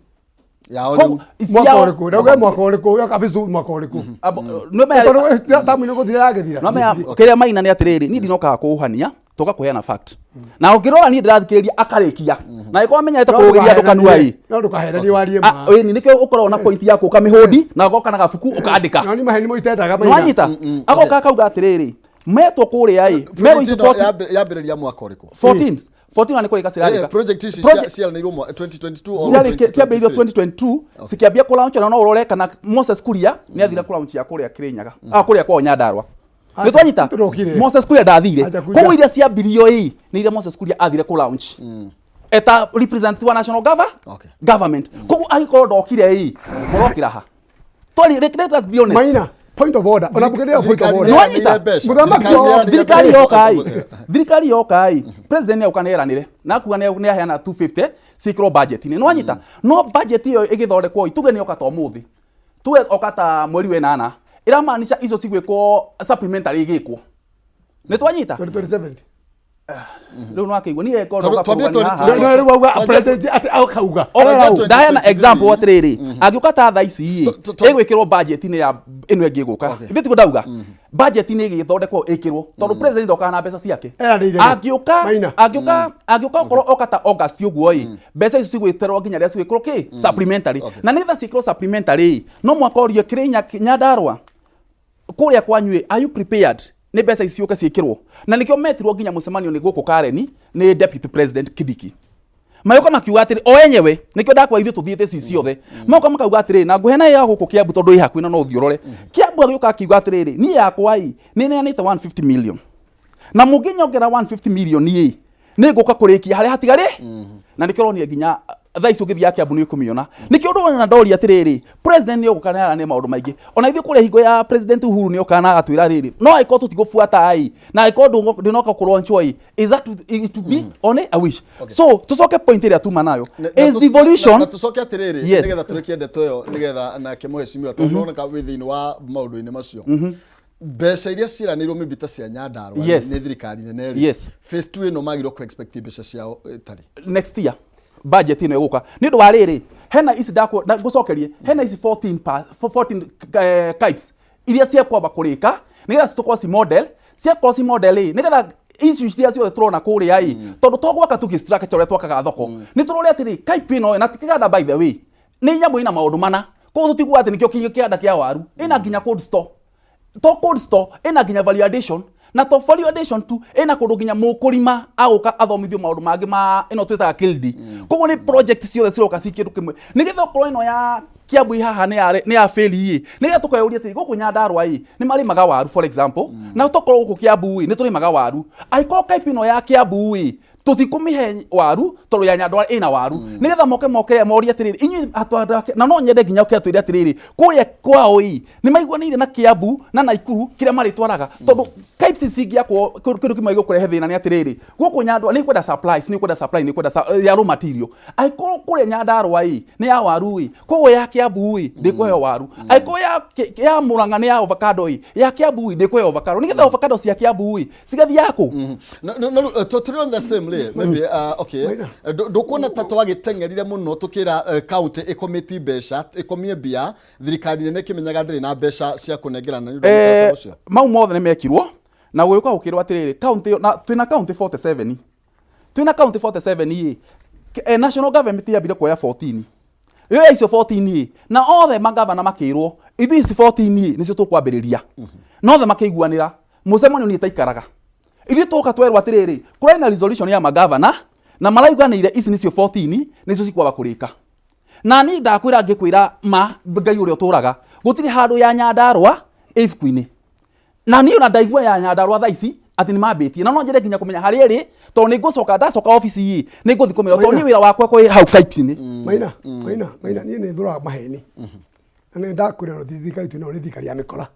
Yao rĩu. Mwaka ũrĩkũ? Ndauga mwaka ũrĩkũ? Yoka phase mwaka ũrĩkũ? Tondũ tamu nĩ gũthira yagĩthira. Nomenya kĩrĩa Maina nĩ atĩrĩrĩ, niĩ ndinokaga kũũhania, tũka kũheana fact na ũngĩrora niĩ ndĩrathikĩrĩria akarĩkia na ĩkorwo amenyerete kũũgĩria andũ kanua ĩ. No ndũkaheranie, warie ma. Ĩni nĩkĩo ũkoragwo na point ya kũka mĩhũndi na ũgoka na gabuku ũkandĩka. No ni maheni mo itendaga, Maina. Nĩwanyita agoka akauga atĩrĩrĩ, metwo kũrĩa ĩ merwo ici Project ĩno 14 yambĩrĩria mwaka ũrĩkũ? 14 14 na nĩ kũrĩka cirarĩka. Project ici ciaranĩirwo 2022 or Ciambĩrĩirio 2023? 2022 cikĩambia kũlaunch, na no ũrore kana Moses Kuria nĩ athire kũlaunch ya kũrĩa Kirinyaga, ah, kũrĩa kwao Nyandarua. Acha, Nĩ twanyita tũrokire. Moses Kuria ndathire. Acha kuja. Koguo iria ciambirio ĩ nĩ iria Moses Kuria athire kũlaunch eta representative wa national government. Koguo angĩkorwo ndokire ĩ mũrokĩra ha? Twari, let us be honest. Maina, point of order. Ona bukĩrĩa point of Thirikari order. Nĩ wanyita? nĩyeranĩire mbeca. Mũthamaki Thirikari nĩyeranĩire Thirikari mbeca. yoka ĩ, thirikari yoka ĩ, president nĩauka nĩeranĩre na akuga nĩ aheana 250 ciĩkĩrwo budget-inĩ. Nĩ wanyita? No budget ĩyo ĩgĩthondekwo ĩ, tuge nĩ yoka ta ũmũthĩ, tuge oka ta mweri wa ĩnana, ĩramaanisha icio cigwĩkwo supplementary igĩkwo. Nĩ twanyita? 2027. Rĩu nĩwakĩigua niĩ eko Tondũ ndoka twambie kũrũgamia haha. No rĩu auga president atĩ akauga. Twambie Ndaheana 2023. example atĩrĩrĩ, angĩũka ta thaa ici ĩ, ĩgwĩkĩrwo budget-inĩ ya ĩno ĩngĩ ĩgũka. Ithuĩ tiguo ndauga budget-inĩ ĩgĩthondekwo ĩkĩrwo tondũ president okaga na mbeca ciake. Eranĩire rĩ? Angĩũka Maina. angĩũka okorwo oka ta August ũguo ĩ, mbeca icio cigwĩterwo nginya rĩrĩa cigwĩkĩrwo kĩ supplementary, na nĩgetha ciĩkĩrwo supplementary ĩ, no mwaka ũrie Kĩrĩnya Nyandarua kũrĩa kwanyu ĩ, are you prepared nĩ mbeca ici ciũke ciĩkĩrwo? Na nĩkĩo metirwo nginya mũcemanio nĩ gũkũ Karen nĩ Deputy President Kindiki, magoka makiuga atĩrĩ o enyewe nĩkĩo ndakwa ithuĩ tũthiĩte ici ciothe, magoka makauga atĩrĩ na ngũhe na ya gũkũ Kiambu tondũ ĩ hakuhĩ na no ũthiĩ ũrore Kiambu, agĩũka akiuga atĩrĩrĩ, niĩ yakwa ĩ nĩ neanĩte 150 million na mũngĩnyongera 150 million ĩ nĩ ngũka kũrĩkia harĩa hatigarĩ. Na nĩkĩo ũronire nginya thaa ici ũngĩthiĩ Kiambu nĩ ũkũmĩona. Nĩkĩo ũndũ ũyũ na ndoria atĩrĩrĩ, president nĩ ũgũka nĩ maũndũ maingĩ, ona ithuĩ kũrĩa hingo ya President Uhuru nĩ okaga na agatwĩra rĩrĩ, no angĩkorwo tũtigũbuata ĩ na angĩkorwo ndũnoka kũlaunchwo ĩ, is that is to be on a wish. So tũcoke point ĩrĩa tuma nayo is devolution. Na tucoke atĩrĩrĩ, nĩgetha tũrĩkie ndeto ĩyo, nĩgetha nake mũhecimiwa, tondũ nĩũroneka wĩ thĩinĩ wa maũndũ-inĩ macio, mbeca iria ciĩranĩirwo mĩmbi ta cia Nyandarua nĩ thirikari nene rĩ, phase 2 ĩno magĩrĩirwo kũ expect mbeca ciao ĩtarĩ Next year budget ĩno ĩgũka nĩ ũndũ wa rĩrĩ, hena ici ngũcokerie, hena ici 14 14 KIPES. Iria cia kwamba kũrĩka nĩgetha citũkorwo ci model, ciakorwo ci model ĩ, nĩgetha issues iria ciothe tũrona kũrĩa ĩ, tondũ to gwaka tu structure ũrĩa twakaga thoko, nĩ tũrore atĩrĩ, KAIP ĩno na ti kĩganda, by the way, nĩ nyamũ ĩna maũndũ mana. Koguo tũtiguaga atĩ nĩkĩo kĩganda kĩa waru, ĩna nginya cold store, to cold store, ĩna nginya value addition, na to value addition tu, ĩna kũndũ nginya mũkũrima agũka athomithio maũndũ mangĩ ma ĩno twĩtaga KILDI. Koguo nĩ project ciothe ciroka ci kĩndũ kĩmwe, nĩgetha okorwo ĩno ya Kiambu haha nĩ ya fail ĩ, nĩgetha tũkeyũria atĩrĩ, gũkũ Nyandarua ĩ nĩ marĩmaga waru, for example, na tokorwo gũkũ Kiambu ĩ nĩ tũrĩmaga waru, angĩkorwo KAIP ĩno ya Kiambu ĩ tũtikũmĩhe waru tondũ ya Nyandarua ĩna waru, nĩgetha moke morie atĩrĩrĩ, inyuĩ atũ na no nyende nginya ũke atwĩre atĩrĩrĩ, kũrĩa kwao ĩ nĩ maiguanĩire na Kiambu na Naikuru kĩrĩa marĩtwaraga, tondũ KAIPs cingĩakwo, kĩndũ kĩmwe gĩkũrehe thĩna nĩ atĩrĩrĩ, gũkũ Nyandarua nĩ kwenda supplies, nĩ kwenda supply, nĩ kwenda ya raw material. Angĩkorwo kũrĩa Nyandarua ĩ nĩ ya waru ĩ, koguo ya Kiambu ĩ ndĩkũheo waru. Angĩkorwo ya Murang'a nĩ ya avocado ĩ, ya Kiambu ĩ ndĩkũheo avocado, nĩgetha avocado cia Kiambu ĩ cigathiaga kũ? No, tũrĩ on the same rĩ, maybe, okay. Maina. Ndũkuona ta twagĩteng'erire mũno tũkĩra county ĩkomĩti mbeca, ĩkomie mbia, thirikari nene ĩkĩmenyaga ndĩrĩ na mbeca cia kũnengerana nĩ ũndũ wa mũtaratara ũcio? Mau mothe nĩ mekirwo na gũgĩũka gũkĩrwo atĩrĩrĩ, county ĩyo na twĩna county 47, twĩna county 47 ĩ, national government yambire kuoya 14 ĩyo ya icio 14 ĩ, na othe magavana makĩrwo, ithuĩ ici 14 ĩ nĩcio tũkwambĩrĩria, na othe makĩiguanĩra mũcemanio. Niĩ taikaraga ithuĩ twoka twerwo atĩrĩrĩ, kũrarĩ na resolution ya magavana na maraiguanĩire ici nĩcio 14 nĩcio cikwamba kũrĩka. Na niĩ ndakwĩra, ngĩkwĩra ma Ngai ũrĩa ũtũraga, gũtirĩ handũ ya Nyandarua ĩ ibuku-inĩ. Na niĩ ona ndaigua ya Nyandarua thaa ici atĩ nĩ mambĩtie, na no nyende nginya kũmenya harĩa ĩrĩ, tondũ nĩ ngũcoka, ndacoka obici ĩ nĩ ngũthiĩ kũmĩra, tondũ niĩ wĩra wakwa kwĩ hau KAIPS-inĩ. Maina, Maina, Maina, niĩ nĩ thũraga maheni na nĩ ndakwĩra no thirikari itũ ĩno nĩ thirikari ya mĩkora.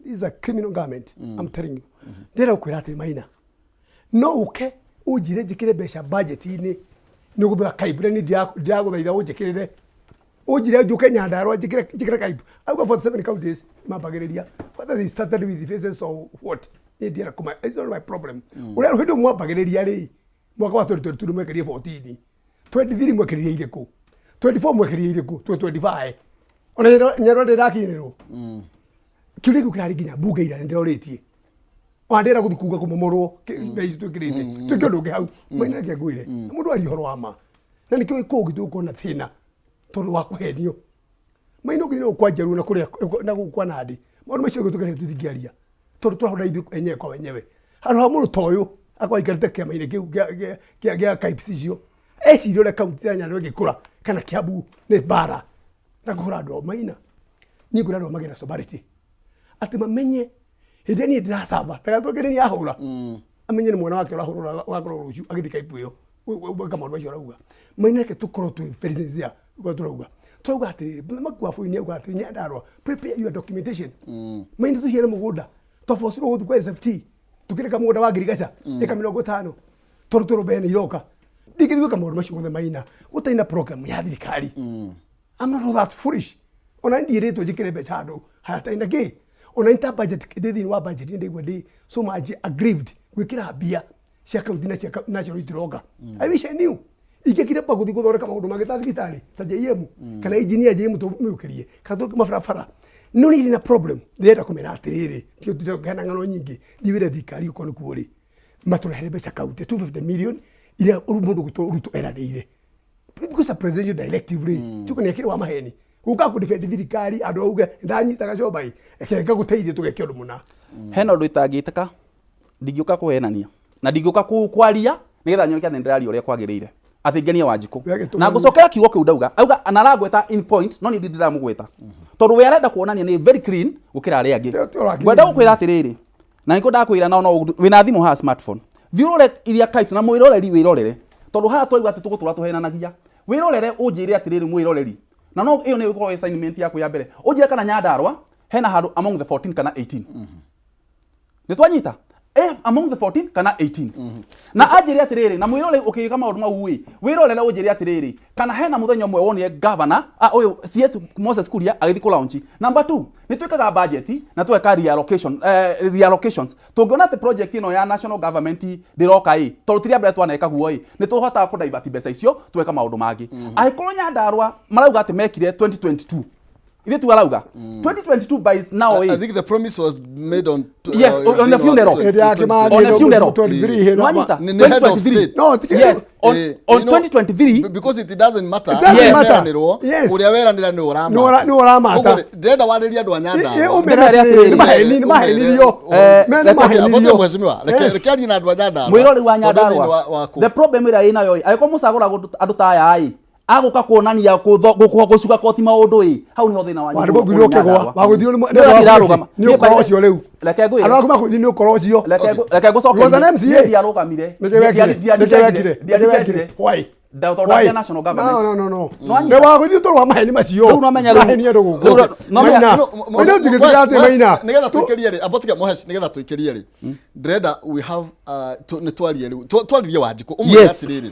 This is a criminal government, I'm telling you. Ndĩrenda gũkwĩra atĩ Maina, no ũke ũnjĩre njĩkĩre mbeca budget-inĩ nĩ gũthũra KAIP, na niĩ ndiragũthaitha ũnjĩkĩrĩre, ũnjĩre njũke Nyandarua njĩkĩre KAIP. Auga 47 counties mambagĩrĩria, whether they started with phases or what, niĩ ndienda kũma, it's not my problem. Ũrĩa hĩndĩ mwambagĩrĩria rĩ, mwaka wa 2022 nĩ mwekĩrire 14, 23 mwekĩrire irĩkũ, 24 mwekĩrire irĩkũ, 2025 ona Nyandarua ndĩrakinyĩrĩrwo. Kĩũria kĩu kĩrarĩ nginya mbunge ira nĩndĩrorĩtie, ona ndĩrenda gũthiĩ kuga kũmomorwo mbeca ici twĩkĩrĩte, twĩke ũndũ ũngĩ hau. Maina, reke ngwĩre, na mũndũ aria ũhoro wa ma, na nĩkĩo kũngĩ tũgũkorwo na thĩna tondũ wa kũhenio. Maina, ũngĩthiĩ na gũkũ kwa Njaruo na kũrĩa na gũkũ kwa Nandi, maũndũ macio tũkĩaria tũtingĩaria tondũ tũrahũra ithuĩ enyewe kwa wenyewe. Handũ ha mũndũ ta ũyũ akorwo aikarĩte kĩama-inĩ kĩu kĩa KAIPs icio, eciria ũrĩa kaunti ya Nyandarua ĩngĩkũra kana Kiambu nĩ mbara na kũhũra andũ ao. Maina, niĩ ngwĩra andũ ao magĩe na sobriety, atĩ mamenye hĩndĩ ĩrĩa niĩ ndĩracamba ndagatũke nĩ ahũra, amenye nĩ mwana wake ũrahũrwo, ũgakorwo rũciũ agĩthiĩ KAIP ĩyo gwĩka maũndũ macio arauga. Maina, reke tũkorwo twĩ very sincere. Ũguo tũrauga atĩrĩrĩ, mũthamaki wa bũrũri nĩ auga atĩrĩ, Nyandarua, prepare your documentation. Maina, tũciare mũgũnda twabocirwo gũthiĩ kwa SFT, tũkĩrĩka mũgũnda wa ngirigaca ĩka 50 tondũ twĩrwo mbere nĩ iroka. Ndingĩthiĩ gwĩka maũndũ macio mothe, Maina, gũtarĩ na program ya thirikari. I'm not all that foolish. Ona ndiĩrĩtwo njĩkĩre mbeca handũ hatarĩ na kĩ, ona nĩ ta budget ndĩ thĩinĩ wa budget, ndĩigua ndĩ so much aggrieved gwĩkĩra mbia cia kaunti na cia national itiroka. I wish I knew ingĩkire pa gũthiĩ gũthondeka maũndũ mangĩ ta thibitarĩ ta JM kana engineer JM tũmĩũkĩrie kana tũke mabarabara, no nĩ na problem. Ndĩrenda kũmera atĩrĩrĩ, kĩo tũrenda ng'ano nyingĩ, thiĩ wĩre thirikari okorwo nĩ kuo rĩ, matũrehere mbeca kaunti 250 million iria mũndũ gwĩtwo Ruto eranĩire, because a presidential directive rĩ tuko nĩ akĩrĩ wa maheni gũka kũ defend thirikari, andũ auge ndanyita gacomba ĩ, reke ngagũteithie tũgeke ũndũ mũna. Hena ũndũ itangĩtĩka, ndingĩũka kũhenania na ndingĩũka kwaria nĩgetha nyoneke atĩ nĩndĩraria ũrĩa kwagĩrĩire, atĩ ngenie Wanjikũ. We gĩtũmi- Na ngũcokera kiugo kĩu ndauga, auga na arangweta in point, no niĩ ndĩramũgweta tondũ we arenda kuonania nĩ very clean gũkĩra arĩa angĩ. Tĩ- ũrakiri- Ngwenda gũkwĩra atĩrĩrĩ, na nĩkĩo ndakwĩra no wĩna thimũ haha, smartphone, thiĩ ũrore iria KAIPS na mwĩroreri wĩrorere, tondũ haha twaigua atĩ tũgũtũra tũhenanagia. Wĩrorere ũnjĩre atĩrĩrĩ, mwĩroreri, na no ĩyo nĩyo ĩgũkorwo assignment yaku ya mbere, ũnjĩre kana Nyandarua hena handũ among the 14 kana 18. Nĩ twanyita among the 14 kana 18, na anjĩre atĩrĩrĩ, na mwĩrore ũkĩka maũndũ mau ĩ, wĩrorere ũnjĩre atĩrĩrĩ, kana hena mũthenya ũmwe wonire governor, ũyũ CS Moses Kuria agĩthiĩ kũ launch. Number 2, nĩ twĩkaga budget na tweka reallocation, reallocations. Tũngĩona atĩ project ĩno ya national government ndĩroka ĩ, tondũ ti rĩa mbere twaneka guo ĩ, nĩ tũhotaga kũ divert mbeca icio tweka maũndũ mangĩ. Angĩkorwo Nyandarua marauga atĩ mekire 2022 Ithuĩ tu arauga 2022 by now. I ĩ think the promise was made on Yes, on the funeral. Hĩndĩ ya Kĩmani On the funeral. 23 hĩndĩ Nwanyita? Nĩ head of 2023. state. No, ti- Yes, on, on You know, 2023. Because it doesn't matter. It doesn't Ũrĩa matter. weranĩrwo, Yes. ũrĩa weranĩra nĩ ũramata. Nĩ ũramata. Ũguo rĩ, ndĩrenda warĩrie andũ a Nyandarua. Ũmere Ndĩmere atĩrĩrĩ, atĩrĩrĩ. nĩ maheni, nĩ mahenirio. Me nĩ Reke- Okay, mahenirio. abote mheshimiwa, Yes. reke arie na andũ a Nyandarua. Mwirori wa Tondũ thĩinĩ Nyandarua, waku. the problem ĩrĩa ĩnayo ĩ, angĩkorwo mũcagũraga andũ ta aya ĩ, agũka kuonania gũcuga koti maũndũ ĩ, hau nĩho thĩna wanyu Wandũ ũrĩ mũthuri ũkĩgwa, Nyandarua. wagũthirwo nĩ Nĩwe ndirarũgama. nĩ ũkoro ũcio rĩu. Reke ngwĩre. Andũ aku makũthirwo nĩ ũkoro ũcio. Reke He was an ngũcokerie. MCA. Niĩ ndiarũgamire. Nĩkĩ wekire? Nĩkĩ wekire? Nĩkĩ wekire? Why? Tondũ Why? ndarĩ national government. No, no, no, no. Nwanyita? Nĩ wagũthirwo tondũ wa maheni macio. Rĩu no menya rĩu. Maheni andũ gũkũ. Rĩu no menya- Maina. No, Maina ũtigĩtĩra atĩ Maina. Nigetha tuikĩrie rĩ, abotige Mohesh, nigetha tuikĩrie rĩ, ndĩrenda we have nĩ twarie rĩu, twaririe Wanjikũ ũmwĩre Yes. atĩrĩrĩ,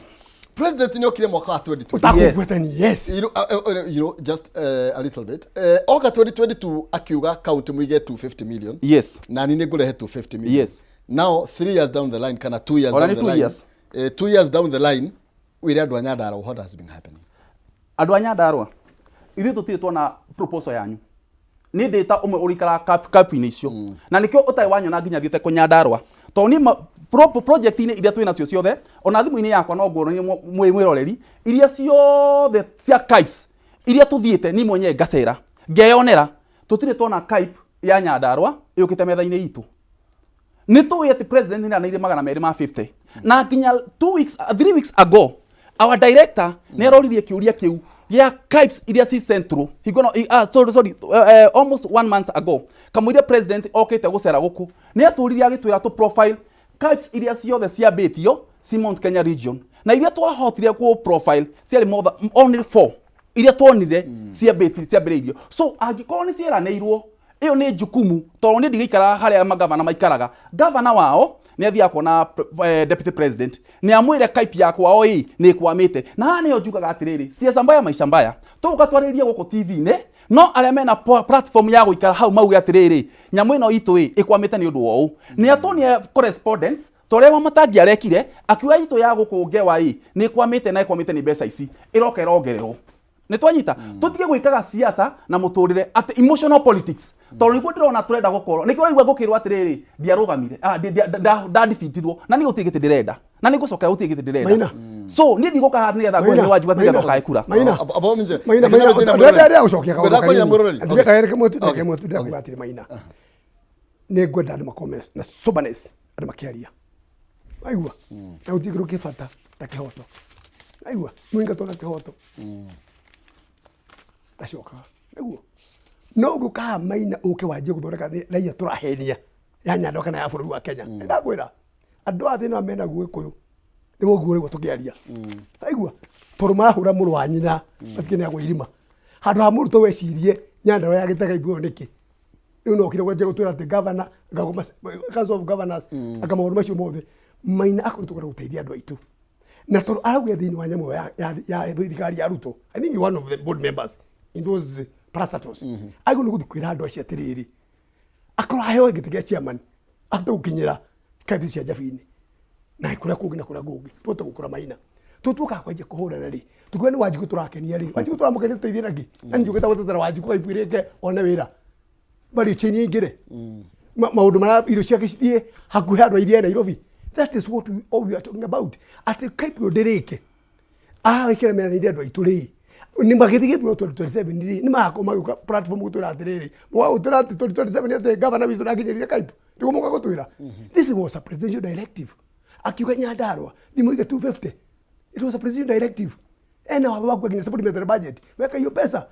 president nĩ okire mwaka wa 2020. Ũtakũgwetania, yes. You know, just a little bit. Oka 2022 akiuga county muige 250 million. Yes. Na ni nĩngũrehe 250 million. Yes. Now 3 years down the line kana 2 years Ona down nĩ the two line. years. 2 years down the line wĩre andũ a Nyandarua what has been happening. Andũ a Nyandarua, ithuĩ tũtirĩ tuona proposal yanyu. Niĩ ndĩ ta ũmwe ũrĩikaraga kapu-inĩ icio, na nĩkĩo ũtarĩ wanyona nginya thiĩte kũ Nyandarua, tondũ niĩ project-inĩ iria twĩ nacio ciothe, ona thimũ-inĩ yakwa no nguonie mwĩ mwĩroreri, iria ciothe cia KIPES iria tũthiĩte niĩ mwenyewe ngacera ngeyonera, tũtirĩ tuona KIPE ya Nyandarua yũkĩte metha-inĩ itũ. Nĩ tũĩ atĩ president nĩ aranĩire 250, na nginya 2 weeks, 3 weeks ago our director nĩ aroririe kĩũria kĩu gĩa KIPES iria ci central hingo no sorry, sorry, almost one month ago, kamũiria president okĩte gũcera gũkũ, nĩ atũririe agĩtwĩra tũ profile KIPES iria ciothe ciambĩtio ci Mount Kenya region, na iria twahotire kũ profile ciarĩ more than only four iria tuonire ciambĩrĩirio. So angĩkorwo nĩ cieranĩirwo, ĩyo nĩ jukumu, tondũ niĩ ndigĩikaraga harĩa magavana maikaraga. Gavana wao nĩ athiaga kuona deputy president, nĩ amwĩre kaipi ya kwao ĩ nĩ ĩkwamĩte. Na haha nĩho njugaga atĩrĩrĩ, siasa mbaya maisha mbaya, tũgũka twarĩrie gũkũ TV-inĩ, no arĩa mena platform ya gũikara hau mauge atĩrĩrĩ, nyamũ ĩno itũ ĩ ĩkwamĩte nĩ ũndũ wa ũũ, nĩ atuonie correspondence ta ũrĩa Wamatangi arekire, akiuga itũ ya gũkũ ngewa ĩ nĩ ĩkwamĩte, na ĩkwamĩte nĩ mbeca ici ĩroka ĩrongererwo. Nĩ twanyita, tũtige gwĩkaga siasa na mũtũrĩre atĩ emotional politics, tondũ nĩguo ndĩrona tũrenda gũkorwo nĩkĩo ũraigua ngũkĩrwo atĩrĩrĩ, ndiarũgamire, ndadibitirwo, na niĩ gũtirĩ gĩtĩ ndĩrenda, na nĩ ngũcokera gũtirĩ gĩtĩ ndĩrenda. Maina. So niĩ ndigũka haha nĩgetha ngũhe nĩ wanjigua nĩgetha ũkae kura. Maina. Abo minje. Maina, Maina, ndĩrenda gũcokia kaũndũ Ngwenda kwaria kanini. mwĩroreri. Ndĩrenda kĩmwe tu, Okay. kĩmwe tu, ndĩrenda kuga atĩrĩ, Maina, nĩ ngwenda andũ makorwo na soberness, andũ makĩaria, aigua, na gũtirĩ kĩndũ kĩ bata ta kĩhoto, aigua, mũingatwo na kĩhoto ndacokaga nĩguo no ũngĩũka haha, Maina, ũke wanjie gũthondeka raia tũrahenia ya Nyandarua kana ya bũrũri wa Kenya, ndakwĩra andũ aya thĩna mena Gĩkũyũ nĩ woguo rĩu tũkĩaria, aigua, tondũ marahũra mũrũ wa nyina matikenagwo irima handũ ha mũrutwo wecirie Nyandarua ya gĩtega iguo nĩkĩ. Rĩu no kire kwanjia gũtwĩra atĩ governor, council of governors, anga maũndũ macio mothe, Maina, akorwo tũkwenda gũteithia andũ aitũ, na tondũ arauga thĩinĩ wa nyamũ ĩyo ya thirikari ya Ruto, I think he one of the board members in those parastatals, agĩrĩirwo nĩ gũthiĩ kwĩra andũ acio atĩrĩrĩ, akorwo aheo gĩtĩ gĩa chairman, ahote gũkinyĩra kambĩ cia Njabi-inĩ na kũrĩa kũngĩ na kũrĩa kũngĩ, tũhote gũkũra. Maina, tũtuĩkaga kwanjia kũhũrana rĩ, tukiuga nĩ Wanjikũ tũrakenia rĩ, Wanjikũ tũramũkenia, tũteithie nakĩ? Na nĩ gũtetera Wanjikũ aibuĩrĩke one wĩra value chain ĩingĩre. Maũndũ marĩa irio ciake cithiĩ hakuhĩ andũ a iria Nairobi. That is what we, all we are talking about, atĩ kaipio ndĩrĩke agĩkĩra meranĩire andũ aitũ rĩ, nĩ magĩthiĩ gĩthurano 2027 rĩ, nĩ magakorwo magĩũka platform gũtwĩra atĩrĩrĩ, mũga gũtwĩra atĩ 2027 atĩ gavana witũ ndakinyĩrire kaipo, nĩguo mũka gũtwĩra. This was a presidential directive, akiuga Nyandarua thimũ 250. It was a presidential directive, ena watho wa kuga nginya supplementary budget weka hiyo pesa.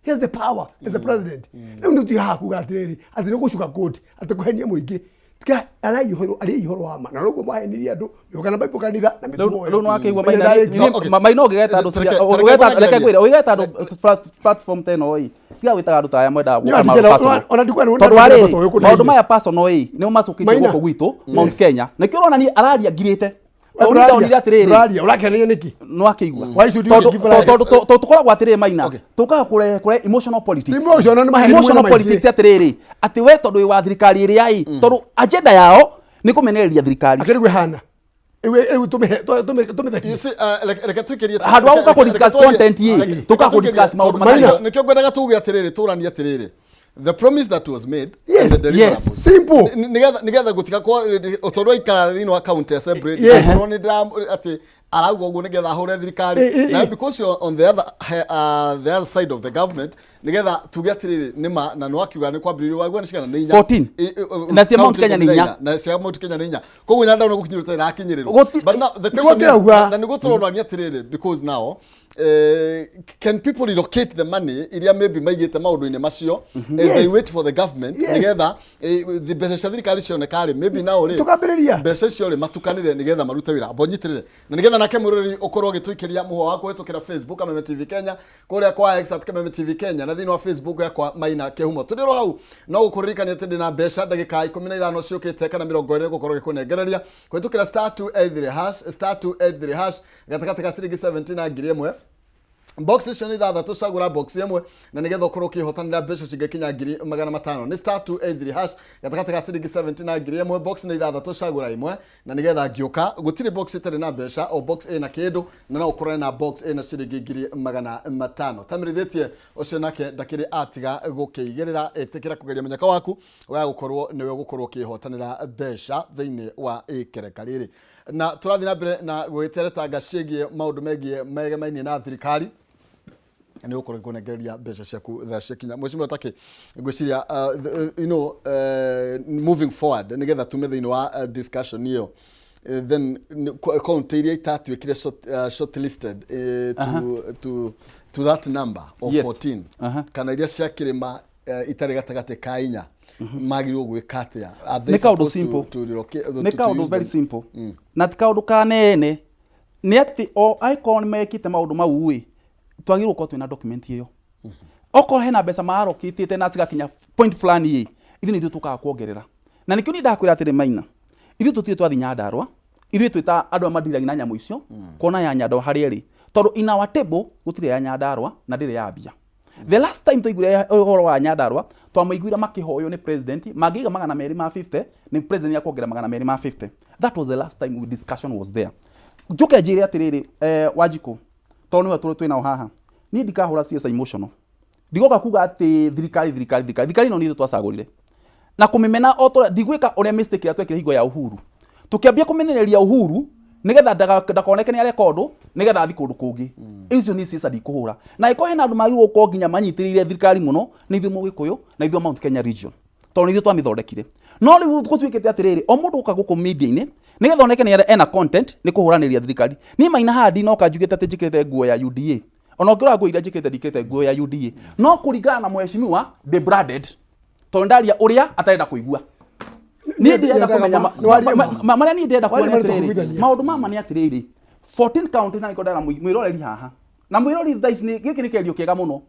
He has the power as a president. Rĩu nĩ tũtihaha kuga atĩrĩrĩ, atĩ nĩ gũcuka koti, atĩ kũhenia mũingĩ. Tiga aragia ũhoro, aria ũhoro wa ma, na noguo mwahenirie andũ mĩũka na maibũ kanitha na mĩtugo ĩyo. Rĩu nĩwakĩigua. Maina Maina. ndarĩkia. No, okay. Maina, ũngĩgeta andũ reke ngwĩre, ũngĩgeta andũ platform ta ĩno ĩ, tiga gwĩtaga andũ ta aya mwendaga gwĩka maũndũ personal. Ona ndikuona. Tondũ wa rĩrĩ, maũndũ maya personal ĩ nĩmo macũkĩtie Maina. gũkũ gwitũ Mount Kenya, nĩkĩo ũrona niĩ araria ngirĩte, tondũ niĩ ndonire atĩrĩrĩ. Ũraria ũrakenia nĩkĩ? Nĩwakĩigua. Why should you give life? Tondũ tũkoragwo atĩrĩrĩ, Maina, Okay. tũkaga kũrehe emotional politics. Emotional nĩ maheni Emotional mwena maingĩ. politics atĩrĩrĩ, atĩ we tondũ wĩ wa thirikari ĩrĩa ĩ, tondũ agenda yao nĩ kũmenereria thirikari. Akĩrĩ gwĩhana. Rĩu tũmĩthekie. You see, reke tuikirie. Handũ ha gũka kũ-discuss content ĩ, tũka kũ-discuss maũndũ matarĩ. Nĩkĩo ngwendaga tuge atĩrĩrĩ, tũranie atĩrĩrĩ, the promise that was made Yes, and the deliverables. yes. Simple. Nĩgetha gũtiga tondũ aikara thĩinĩ wa county assembly, Yes. akorwo nĩ ndĩra atĩ arauga ũguo nĩgetha ahũre thirikari, na because you're on the other side of the government, nĩgetha tuge atĩrĩrĩ, nĩma na nĩwakiuga nĩ kwambĩrĩirio, waigua nĩ cigana? Nĩ inya. 14. Na cia Mount County Kenya nĩ 14. inya. Na cia Mount Kenya nĩ inya, koguo Nyandarua nĩ gũkinyĩrwo ĩrakinyĩrĩrwo. But now the Nĩguo question is, ndĩrauga. na nĩguo tũrorania atĩrĩrĩ, because now can people relocate the money iria maybe maigĩte maũndũ-inĩ macio as they wait for the government, nĩgetha the mbeca cia thirikari cioneka rĩ, maybe now rĩ, Tũkambĩrĩria. mbeca icio rĩ matukanĩre nĩgetha marute wĩra? Amba ũnyitĩrĩre na nĩgetha nake mwĩroreri ũkorwo ũgĩtũikĩria mũhwa wa kũhĩtũkĩra Facebook Kameme TV Kenya, kũrĩa kwa X @KamemeTV Kenya, na thĩinĩ wa Facebook yakwa Maina Kĩhumo. Tũrĩ oro hau, no gũkũririkania atĩ ndĩna mbeca ndagĩka 15 ciũkĩte kana 20 gũkorwo gĩkũnengereria kũhĩtũkĩra *283#, *283#, gatagatĩ ka ciringi 70 na 1000. Box icio nĩ ithathatũ, cagũra box ĩmwe na nĩgetha ũkorwo ũkĩhotanĩra mbeca cingĩkinya 500,000. Nĩ *283#, gatagatĩ ka ciringi 70 na 1000. Box nĩ ithathatũ, cagũra ĩmwe na nĩgetha ngĩũka gũtirĩ box ĩtarĩ na mbeca, o box ĩna kĩndũ, na no ũkorane na box ĩna ciringi 500,000. Tamĩrithĩtie ũcio nake ndakĩrĩ atiga gũkĩigĩrĩra. Ĩtĩkĩra kũgeria mũnyaka waku wa gũkorwo nĩwe ũgũkorwo ũkĩhotanĩra mbeca thĩinĩ wa ĩkereka rĩrĩ, na tũrathiĩ na mbere na gwĩteretanga ciĩgiĩ maũndũ megiĩ megemainie na thirikari nä gå korwo kũnengereria mbeca ciaku thaa ciakinya. Mheshimiwa Taki, ngwĩciria moving forward, nĩgetha tume thĩinĩ wa discussion ĩyo, then county iria itatuĩkire shortlisted to that number of 14 kana iria cia kĩrĩma itarĩ gatagatĩ ka inya, magĩrĩirwo gwĩka atĩa? Are they Nĩ kaũndũ supposed simple. to relocate, Nĩ to kaũndũ use very them? simple na ti kaũndũ kanene, nĩ atĩ o angĩkorwo nĩ mekĩte maũndũ mau ĩ, twagĩrĩirwo gũkorwo twĩna document ĩyo. Okorwo hena mbeca marokĩtĩte na cigakinya point fulani ĩ, ithuĩ nĩ ithuĩ tũkaga kuongerera, na nĩkĩo niĩ ndakwĩra atĩrĩ Maina, ithuĩ tũtirĩ twathiĩ Nyandarua, ithuĩ twĩ ta andũ arĩa mandiragia na nyamũ icio kuona ya Nyandarua harĩa ĩrĩ, tondũ in our table gũtirĩ ya Nyandarua na ndĩrĩ yambia. The last time twaiguire ũhoro wa Nyandarua, twamaiguire makĩhoywo nĩ president mangĩiga 250, nĩ president akuongerera 250. That was the last time we discussion was there. Njoke njĩre atĩrĩrĩ, Wanjikũ, tondũ nĩwe tũrĩ twĩnao haha, niĩ ndikahũra ciaca emotional, ndigoka kuga atĩ thirikari, thirikari, thirikari, thirikari ĩno nĩ ithuĩ twacagũrire na kũmĩmena o tũrĩa ndigwĩka ũrĩa mistake ĩrĩa twekire hingo ya Uhuru, tũkĩambia kũmenereria Uhuru nĩgetha ndakoneke nĩ areka ũndũ nĩgetha athiĩ kũndũ kũngĩ. Icio nĩ ciaca ndikũhũra, na angĩkorwo hena andũ magĩrĩirwo gũkorwo nginya manyitĩrĩire thirikari mũno, nĩ ithuĩ Mũgĩkũyũ na ithuĩ Mount Kenya region, tondũ nĩ ithuĩ twamĩthondekire. No rĩu gũtuĩkĩte atĩrĩrĩ, o mũndũ ũka gũkũ media-inĩ nĩgetha oneke nĩ ena content nĩ kũhũranĩria thirikari. Niĩ Maina haha ndinoka njugĩte atĩ njĩkĩrĩte nguo ya UDA. Ona ũngĩrora nguo iria njĩkĩrĩte, ndikĩrĩte nguo ya UDA, no kũringana na mheshimiwa ndĩ branded, tondũ ndaria ũrĩa atarenda kũigua. Niĩ ndĩrenda kũmenya marĩa niĩ ndĩrenda kuona Waria atĩrĩrĩ, kũiguithania. Maũndũ mama nĩ atĩrĩrĩ, 14 counties, na nĩkĩo ndĩrera mwĩroreri haha na mwĩroreri thaa ici gĩkĩ nĩ kĩgerio kĩega mũno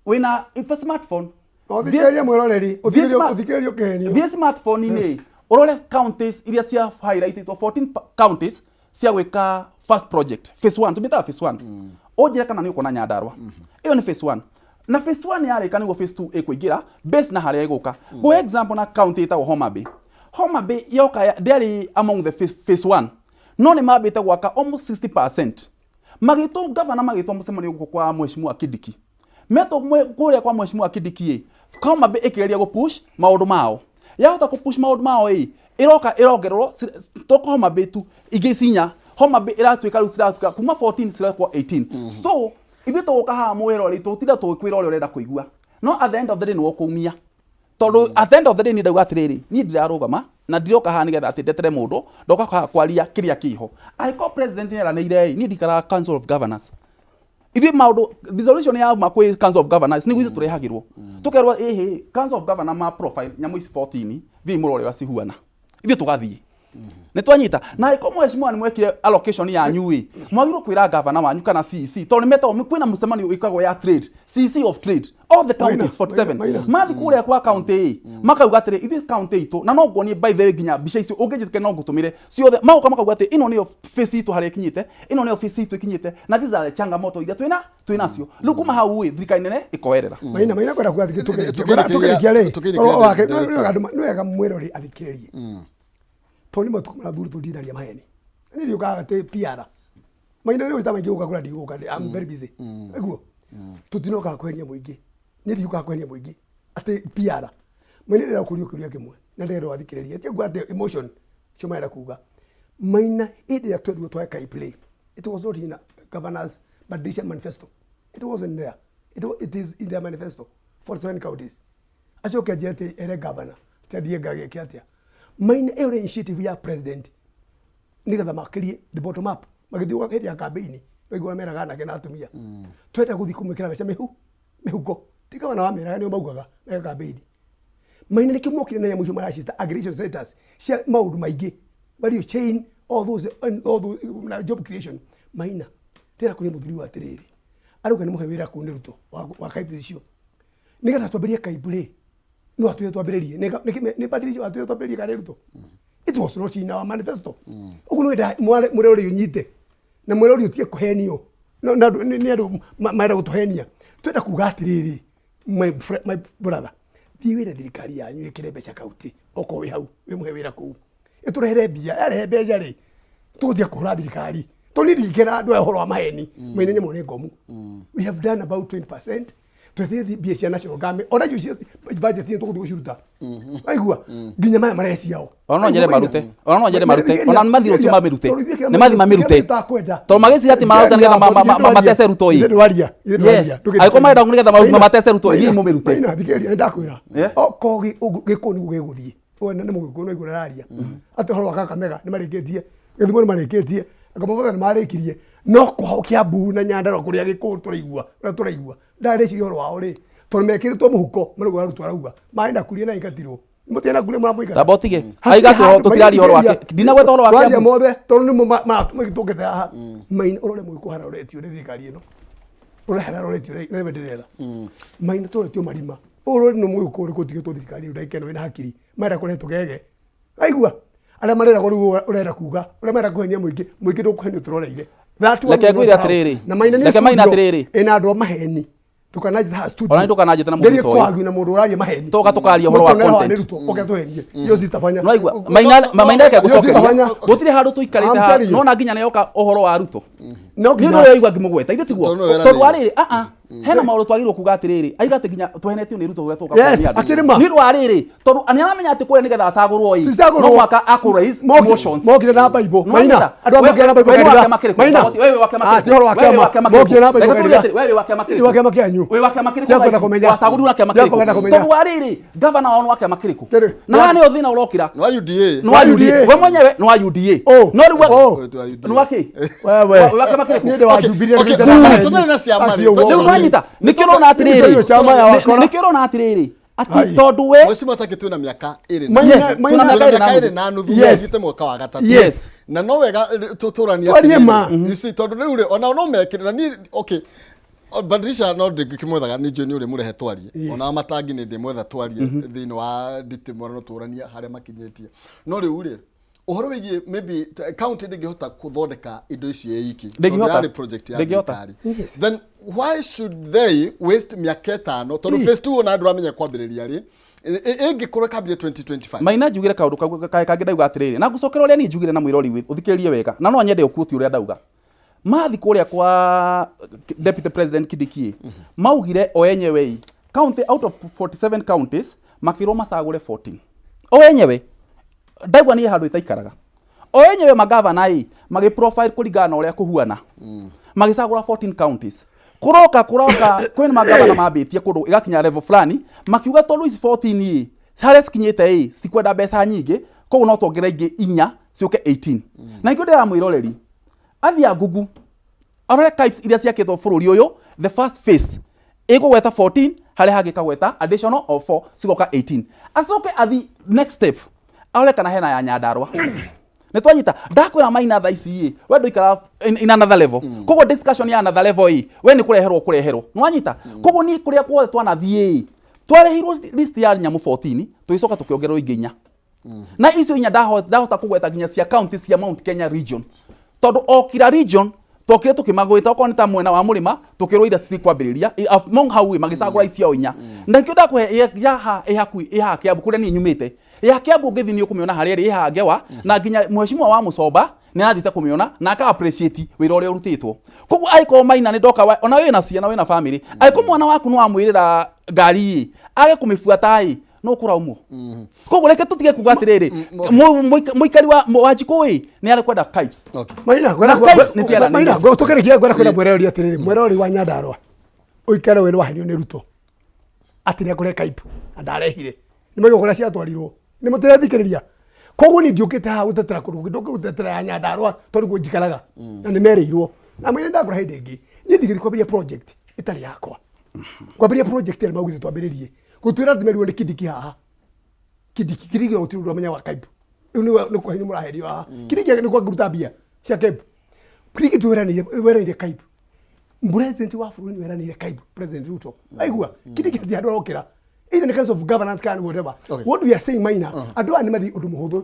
wĩna if a smartphone. Ũthikĩrĩrie mwĩroreri, ũthikĩrĩrie ũkĩhenio. Thiĩ smartphone-inĩ ũrore counties iria cia highlightĩtwo, 14 counties cia gwĩka first project, phase 1, tũmĩtaga phase 1. Ũnjĩre kana nĩ ũkuona Nyandarua. Ĩyo nĩ phase 1, na phase 1 yarĩka nĩguo phase 2 ĩkũingĩra base na harĩa ĩgũka. Ngũhe example na county ĩtagwo Homa Bay. Homa Bay yoka ndĩarĩ among the phase 1, no nĩ mambĩte gwaka almost 60%. Magĩtwo gavana, magĩtwo mũcemanio gũkũ kwa mheshimiwa Kindiki. Metwo kũrĩa kwa mheshimiwa Kindiki ĩ, Homa Bay ĩkĩgeria gũ push maũndũ mao, yahota kũ push maũndũ mao ĩ, ĩroka ĩrongererwo toko Homa Bay tu ingĩ cinya. Homa Bay ĩratuĩka rĩu ciratuĩka kuma 14 cirakuwa 18. So ithuĩ tũgũka haha mwĩrori, tũgũtinda tũgĩkwĩra ũrĩa ũrenda kũigua, no at the end of the day nĩwe ũkũumia, tondũ at the end of the day niĩ ndauga atĩrĩrĩ, niĩ ndirarũgama na ndiroka haha nĩgetha atĩ ndetere mũndũ, ndoka haha kwaria kĩrĩa kĩho. Angĩkorwo president nĩeranĩire ĩ, niĩ ndikaraga Council of Governors. Ithuĩ maũndũ resolution yauma kwĩ Council of Governors nĩguo ithuĩ tũrehagĩrwo, tũkerwo ĩhĩ Council of Governor ma profile nyamũ ici 14, thiĩi mũrore ũrĩa cihuana. Ithuĩ tũgathiĩ nĩ twanyita, na angĩkorwo mheshimiwa nĩ mwekire allocation yanyu ĩ, mwagĩrĩirwo kwĩra gavana wanyu kana CEC, tondũ nĩ metagwo kwĩna mũcemanio wĩkagwo ya trade, CEC of trade, all the counties 47. Maina. Mathiĩ kũrĩa kwa county ĩ, makauga atĩrĩ, ithuĩ county itũ, na no nguonie by the way nginya mbica icio ũngĩnjĩtĩkĩra no ngũtũmĩre ciothe. Magoka makauga atĩ ĩno nĩyo phase itũ harĩa ĩkinyĩte, ĩno nĩyo phase itũ ĩkinyĩte, na these are the changamoto iria twĩna twĩnacio. Rĩu kuma hau ĩ, thirikari nene ĩkoerera. Maina kwenda kuga Tũkĩrĩkĩria tũkĩrĩkia rĩ, tũkĩrĩkĩria ũhoro wake, ndeereti. nĩ wega mwĩrori athikĩrĩrie, tondũ nĩ matukũ marathuri tũndindaria maheni. Niĩ ndiũkaga atĩ PR. Mahinda rĩu ita maingĩ gũka kũrĩa ndigũka, I'm very busy. Iguo. Tũtinokaga kũhenia mũingĩ. Niĩ ndiũkaga kũhenia mũingĩ atĩ PR. Maina ndĩrenda kũria kĩũria kĩmwe na ndĩrenda wathikĩrĩria. Ti nguga atĩ emotion cio marenda kuga. Maina hĩndĩ ĩrĩa twerirwo twae Kaiplay, it was not in governors Badilisha manifesto. It wasn't there. It is in their manifesto. 47 counties. Acoke anjĩre atĩ ere governor atĩ athiĩ ngagĩke atĩa. Maina ĩyo nĩ initiative ya president nĩgetha makĩrie the bottom up magĩthiĩ hĩndĩ ya campaign waigua meraga anake na atumia twenda gũthiĩ kũmwĩkĩra mbeca mĩhu mĩhuko ti gavana wameraga nĩo maugaga meka campaign. Maina nĩkĩo mokire na nyamũ icio maracita aggregation centers cia maũndũ maingĩ, value chain, all those, and all those, na job creation. Maina ndĩrenda kũria mũthuri ũyũ atĩrĩrĩ, arauga nĩ mũhe wĩra kũu nĩ Ruto wa kaibu icio nĩgetha twambĩrĩrie kaibu rĩ, no atwĩre twambĩrĩrie nĩ badilisha atwĩre twambĩrĩrie kana nĩ Ruto. It was not in our manifesto. Ũguo nĩ wenda mũrori ũnyite na mũrori ũtige kũhenio na andũ nĩ andũ marenda gũtũhenia. Twenda kuga atĩrĩrĩ, my brother, thiĩ wĩre thirikari yanyu ĩkĩre mbeca kaunti okorwo wĩ hau wĩmũhe wĩra kũu ĩtũrehere mbia. Yarehe mbeca rĩ, tũgũtiga kũhũra thirikari tondũ niĩ ndingĩkera andũ aya ũhoro wa maheni. Maina nyamũ nĩ ngomu. We have done about 20%. Twethe mbia cia national government ona icio budget nĩ tũgũthiĩ gũciruta, waigua, nginya maya mareciao. Ona no nyende marute, ona no nyende marute, ona nĩ mathiĩ rũciũ mamĩrute, nĩ mathiĩ mamĩrute, tondũ magĩciria atĩ maruta nĩgetha matece Ruto ĩ. Ndwaria. Yes, angĩkorwo marenda nĩgetha matece Ruto ĩ, thiĩ mũmĩrute. Maina, thikĩrĩria, nĩ ndakwĩra. Okorwo gĩkũyũ nĩguo gĩgũthiĩ we nĩ mũgĩkũyũ no igũrũ araria atĩ ũhoro wa Kakamega nĩ marĩkĩtie, Gĩthumo nĩ marĩkĩtie, Kamũgũtha nĩ marĩkirie, no kwao Kiambu na Nyandarua kũrĩa gĩkũyũ tũraigua ũrĩa tũraigua ndareciria ũhoro wao rĩ, tondũ mekĩrĩtwo mũhuko marauga arutwo arauga marenda kuria na ingatirwo mũtienda kuria mũramũingata. Tamba ũtige aiga tũtiraria ũhoro wake, ndinagweta ũhoro wa twaria Kiambu. Mothe tondũ nĩmo magĩtũngĩte haha. Maina ũrore mũgĩkũ harĩa ũretio nĩ thirikari ĩno, ũrore harĩa ũretio nĩwe ndĩrera Maina tũretio marima ũrore nĩ mũgĩkũ ũrĩkũ ũtigĩtwo thirikari ĩyo ndagĩka ĩno ĩna hakiri marenda kũrehe tũgege, aigua arĩa mareragwo rĩu ũrenda kuga ũrĩa marenda kũhenia mũingĩ, mũingĩ ndũkũhenio tũroreire. That one Reke will not ngwĩre have. atĩrĩrĩ. Na Maina nĩ Reke Maina studio atĩrĩrĩ. ĩna andũ a maheni ndũkananjĩte haha studio. Ona ndũkananjĩte na mũndũ Ngerie ũtoĩ. kwaria na mũndũ ũraria maheni. Tũgoka tũkaria ũhoro wa Mũtone haha nĩ content. Ruto, ũke tũhenie. Hiyo sitafanya. Nwaigua Maina Maina reke ngũcokerie. Sitafanya. Gũtirĩ handũ tũikarĩte I'm haha telling you. nona nginya nĩyoka ũhoro wa Ruto. No Nĩ nginya ũndũ ũrĩa waigua ngĩmũgweta ithuĩ tiguo Tondũ nĩwe tondũ wa weranĩire. rĩrĩ hena maũndũ twagĩrĩirwo kuga atĩrĩrĩ aiga atĩ nginya tũhenetio nĩ Ruto ũrĩa tũka Yes, kuonia andũ. akĩrĩ ma. Nĩ ũndũ wa rĩrĩ tondũ nĩ aramenya atĩ kũrĩa nĩgetha acagũrwo ĩ Ticagũrwo. no mũhaka akũ raise emotions. Mokire na Bible. Nĩ Maina, wanyita? andũ a mokire na Bible We nĩ wa kanitha. kĩama kĩrĩkũ? Maina. We wĩ wa kĩama Ah, kĩrĩkũ? ti ũhoro wa We wĩ kĩama. wa kĩama Mokire na kĩrĩkũ? Bible Reke tũrie kanitha. atĩrĩ, we wĩ wa kĩama Nĩ wa kĩrĩkũ? kĩama kĩanyu. Wĩ wa kĩama kĩrĩkũ Tiakwenda thaa ici? kũmenya. Wacagũrirwo na kĩama Tiakwenda kĩrĩkũ? kũmenya. Tondũ wa rĩrĩ gavana wao nĩ wa kĩama kĩrĩkũ? Kĩrĩ. Na haha nĩho thĩna ũrokĩra. Nĩ wa UDA. Nĩ wa Wa UDA. UDA. We mwenyewe nĩ wa UDA. Oh. No rĩu Oh. Wetu wa UDA. nĩ wa kĩ? Wewe. Wa kĩama kĩrĩkũ? Niĩ ndĩ wa Okay, Jubilee okay, nĩ ndĩ tũtarĩ na ciama rĩ, Akio tũtarĩ- Rĩu nwanyita nĩkĩo ũrona atĩrĩrĩ Nĩkĩo chama ya wakora. nĩkĩo ũrona atĩrĩrĩ atĩ Ai. tondũ we Mheshimiwa Taki twĩna mĩaka ĩrĩ na Maina- Yes, Maina- twĩna twĩna mĩaka ĩrĩ mĩaka na ĩrĩ na nuthu Yes. thiĩte mwaka wa gatatũ. Yes. Na no wega tũtũranie Twarie ma. You see, tondũ rĩu rĩ ona no mekĩre na niĩ okay Badilisha no ndĩkĩmwethaga nĩ njũĩ nĩ ũrĩ mũrehe twarie ona matangi nĩ ndĩmwetha twarie thĩinĩ wa nditimũrano tũranie harĩa makinyĩtie no rĩu rĩ ũhoro wĩgiĩ maybe county ndĩngĩhota kũthondeka indo ici ĩ iki tondũ Ndĩngĩhota. yarĩ project ya Ndĩngĩhota. thirikari. Then why should they waste mĩaka 5 tondũ phase 2 ona ndũramenya kwambĩrĩria rĩ ĩngĩkorwo ĩkambĩrĩria 2025? Maina njugire kaũndũ kangĩ ndauga atĩrĩrĩ na ngũcokera ũrĩa niĩ njugire na mwĩrori ũthikĩrĩrie wega na no nyende ũkuotie ũrĩa ndauga mathi kũrĩa kwa Deputy President Kindiki maugire o enyewe ĩ county out of 47 counties makĩrwo macagũre 14 o enyewe ndaigua niĩ handũ itaikaraga o enyewe magavana ĩ magĩ profile kũringana na ũrĩa kũhuana magĩcagũra 14 counties kũroka kũroka kwĩna magavana mambĩtie kũndũ ĩgakinya level fulani makiuga tondũ ici 14 ĩ harĩa cikinyĩte ĩ citikwenda mbeca nyingĩ koguo no tuongerere ingĩ inya ciũke 18. Na nĩkĩo ndĩramwĩroreri athiĩ Google arore types iria ciakĩtwo bũrũri ũyũ, the first phase ĩkũgweta 14 harĩa hangĩ ĩkagweta additional of 4 cigoka 18. Acoke athi next step arore kana hena ya Nyandarua. Nĩ twanyita ndakwĩra Maina thaa ici ĩ we ndũikara in another level. Koguo discussion ya another level ĩ we nĩ kũreherwo kũreherwo nĩ wanyita. Koguo niĩ kũrĩa guothe twanathiĩ ĩ twareheirwo list ya nyamũ 14 tũgĩcoka tũkĩongererwo ingĩ inya na icio inya ndahota kũgweta nginya cia county cia Mount Kenya region tondũ o kila region twokire tũkĩmagwĩta okorwo nĩ ta mwena wa mũrĩma tũkĩrwo iria cikwambĩrĩria among hau ĩ magĩcagũra icio inya. Na nikĩo ndakũhe ya ha ĩ hakuhĩ ĩ haha Kiambu kũrĩa niĩ nyumĩte ya Kiambu ũngĩthiĩ nĩ ũkũmĩona harĩa ĩrĩ ĩ haha Ngewa na nginya mheshimiwa wa Mũcomba Nĩ arathiĩte kũmĩona na aka appreciate wĩra ũrĩa ũrutĩtwo. Koguo angĩkorwo Maina nĩ ndoka ona wĩna ciana, wĩna family, angĩkorwo mwana waku nĩ wamwĩrĩra ngari ĩ age kũmĩbuata ĩ, no ũkũraumwo. Koguo reke tũtige kuga atĩrĩrĩ, mũikari wa Wanjikũ ĩ nĩ arĩ kwenda KIPES. Maina, Na KIPES nĩ ciana Maina, nene. tũkĩrĩkia ngwenda kwĩra mwerori atĩrĩrĩ, mwerori wa Nyandarũa ũikare wĩ wahenio nĩ Ruto atĩ nĩ akũrehe kaipu na ndarehire. Nĩ maigua kũrĩa ciatwarirwo, nĩ mũtĩrethikĩrĩria. Koguo niĩ ndiũkĩte haha gũtetera kũndũ kũngĩ, ndũkĩte gũtetera ya Nyandarũa tondũ kuo njikaraga na nĩ merĩirwo. Na mwĩrĩ ndakora hĩndĩ ĩngĩ, niĩ ndigĩthiĩ kwambĩrĩria project ĩtarĩ yakwa. Kwambĩrĩria project ĩrĩa maugĩte twambĩrĩrie, gũtuĩra atĩ merirwo nĩ Kindiki haha. Kindiki, Kindiki gũtirĩ ũndũ amenya wa kaipu. Rĩu nĩ kũhenio mũraherio haha. Kindiki nĩ kwangĩruta mbia cia kaipu. Kindiki tweranĩire weranĩire kaipu. President wa bũrũri nĩ weranĩire kaipu, President Ruto. Aigua, Kindiki hatirĩ handũ arokĩra. Either nĩ Council of Governance kana whatever. What we are saying, Maina, andũ aya nĩ mathiĩ ũndũ mũhũthũ,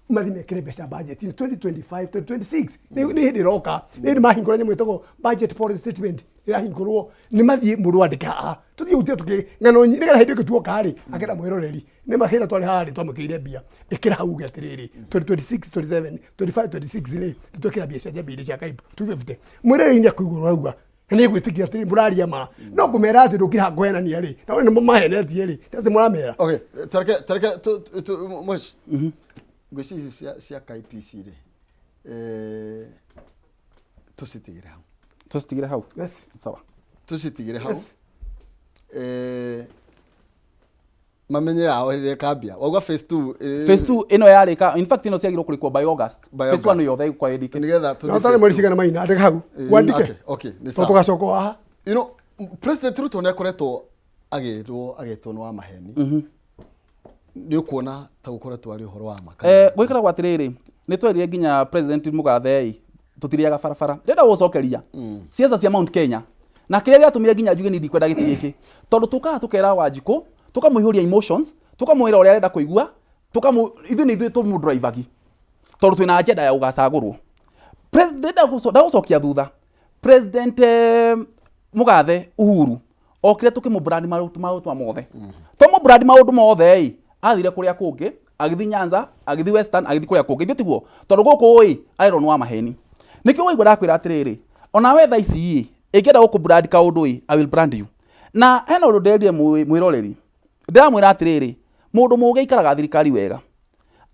mathiĩ mekĩre mbeca budget-inĩ 2025 2026. Nĩ hĩndĩ ĩroka, nĩ hĩndĩ mahingũra nyamũ ĩtagwo budget policy statement ĩrahingũrwo, nĩ mathiĩ mũndũ andĩke haha, tũthiĩ gũthiĩ tũkĩ ng'ano nĩgetha hĩndĩ ĩngĩ tuoka rĩ, akenda mwĩroreri nĩ mahĩra twarĩ haha rĩ, twamũkĩire mbia, ĩkĩra hau uge atĩrĩrĩ, 2026 27 25 26 rĩ, nĩtwekĩra mbia cia njambĩrĩria cia kaibu 250. Mwĩroreri nĩ akũigua ũrauga na nĩ egwĩtĩkia atĩrĩ mũraria ma, no ngũmera atĩ ndũkĩra kũhenania rĩ, na nĩ mahenetie rĩ, atĩ mũramera. Okay, tareke tu mwesh. Ngwĩciria ici cia KIPC rĩ, tũcitigĩre hau. Tũcitigĩre hau. Yes. Sawa. Tũcitigĩre hau. Mamenye yao hĩndĩ ĩrĩa ĩkambia. Wauga phase 2. Phase 2 ĩno yarĩka, in fact ĩno ciagĩrĩirwo kũrĩkwo by August. By Phase 1 August. yothe ĩgũkorwo ĩrĩkĩte. Nĩgetha tũthiĩ Na ũtarĩ phase mweri 2. cigana, Maina, andĩka hau, wandĩke. Okay, nĩ Tondũ sawa. tũgacoka o haha. President Ruto nĩ akoretwo agĩrwo agetwo nĩ wa maheni. Nĩ ũkuona ta gũkoretwo arĩ ũhoro wa ma kana? Gwĩkaragwo atĩrĩrĩ, nĩ twerire nginya President Mũgathe ĩ, tũtirĩaga barabara. Ndĩrenda gũgũcokeria ciaca cia Mount Kenya na kĩrĩa gĩatũmire nginya njuge niĩ ndikwenda gĩtĩ gĩkĩ, tondũ tũkaga tũkera Wanjikũ, tũkamũihũria emotions, tũkamwĩra ũrĩa arenda kũigua, tũkamũ ithuĩ nĩ ithuĩ tũmũdrivagi tondũ twĩna agenda ya gũgacagũrwo. President ndagũcokia thutha. President Mũgathe Uhuru okire tũkĩmũbrand maũndũ mothe. Twamũbrand maũndũ mothe ĩ, athire kũrĩa kũngĩ, agĩthiĩ Nyanza, agĩthiĩ Western, agĩthiĩ kũrĩa kũngĩ. Ithuĩ tiguo, tondũ gũkũ ĩ, arerwo nĩ wa maheni. Nĩkĩo waigua ndakwĩra atĩrĩrĩ, ona we thaa ici ĩ, ĩngĩenda gũkũ brand kaũndũ ĩ, I will brand you. Na hena ũndũ nderire mwĩroreri, ndĩramwĩra atĩrĩrĩ, mũndũ mũũgĩ aikaraga thirikari wega.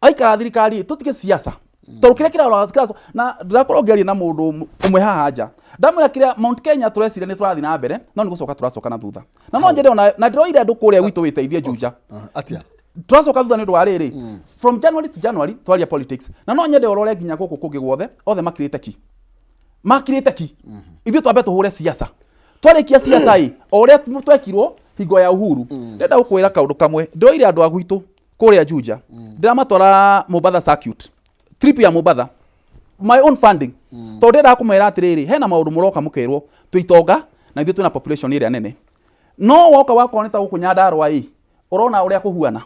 Aikara thirikari, tũtige siasa. Tondũ kĩrĩa kĩrarora kĩraco, na ndĩrakorwo ngĩaria na mũndũ ũmwe haha nja. Ndamwĩra kĩrĩa Mount Kenya tũreciria nĩ tũrathiĩ na mbere, no nĩ gũcoka tũracoka na thutha. Na no nyende ona, na ndĩroire andũ kũrĩa gwitũ wĩteithie Juja. Atia? Tũracoka thutha nĩ ũndũ wa rĩrĩ, from January to January twaria politics. Na no nyende ũrore nginya gũkũ kũngĩ guothe, othe makirĩte ki. Makirĩte ki. Ithuĩ twambe tũhũre siasa. Twarĩkia siasa ĩ, o ũrĩa twekirwo hingo ya Uhuru. Ndĩrenda gũkwĩra kaũndũ kamwe. Ndĩroire andũ a gwitũ kũrĩa Juja. Ndĩramatwara Mombatha circuit. Trip ya Mombatha. My own funding. Tondũ ndĩrendaga kũmera atĩrĩrĩ, hena maũndũ mũroka mũkerwo twĩ itonga na ithuĩ twĩna population ĩrĩa nene. No woka wakorwo nĩ ta gũkũ Nyandarũa ĩ, ũrona ũrĩa kũhuana.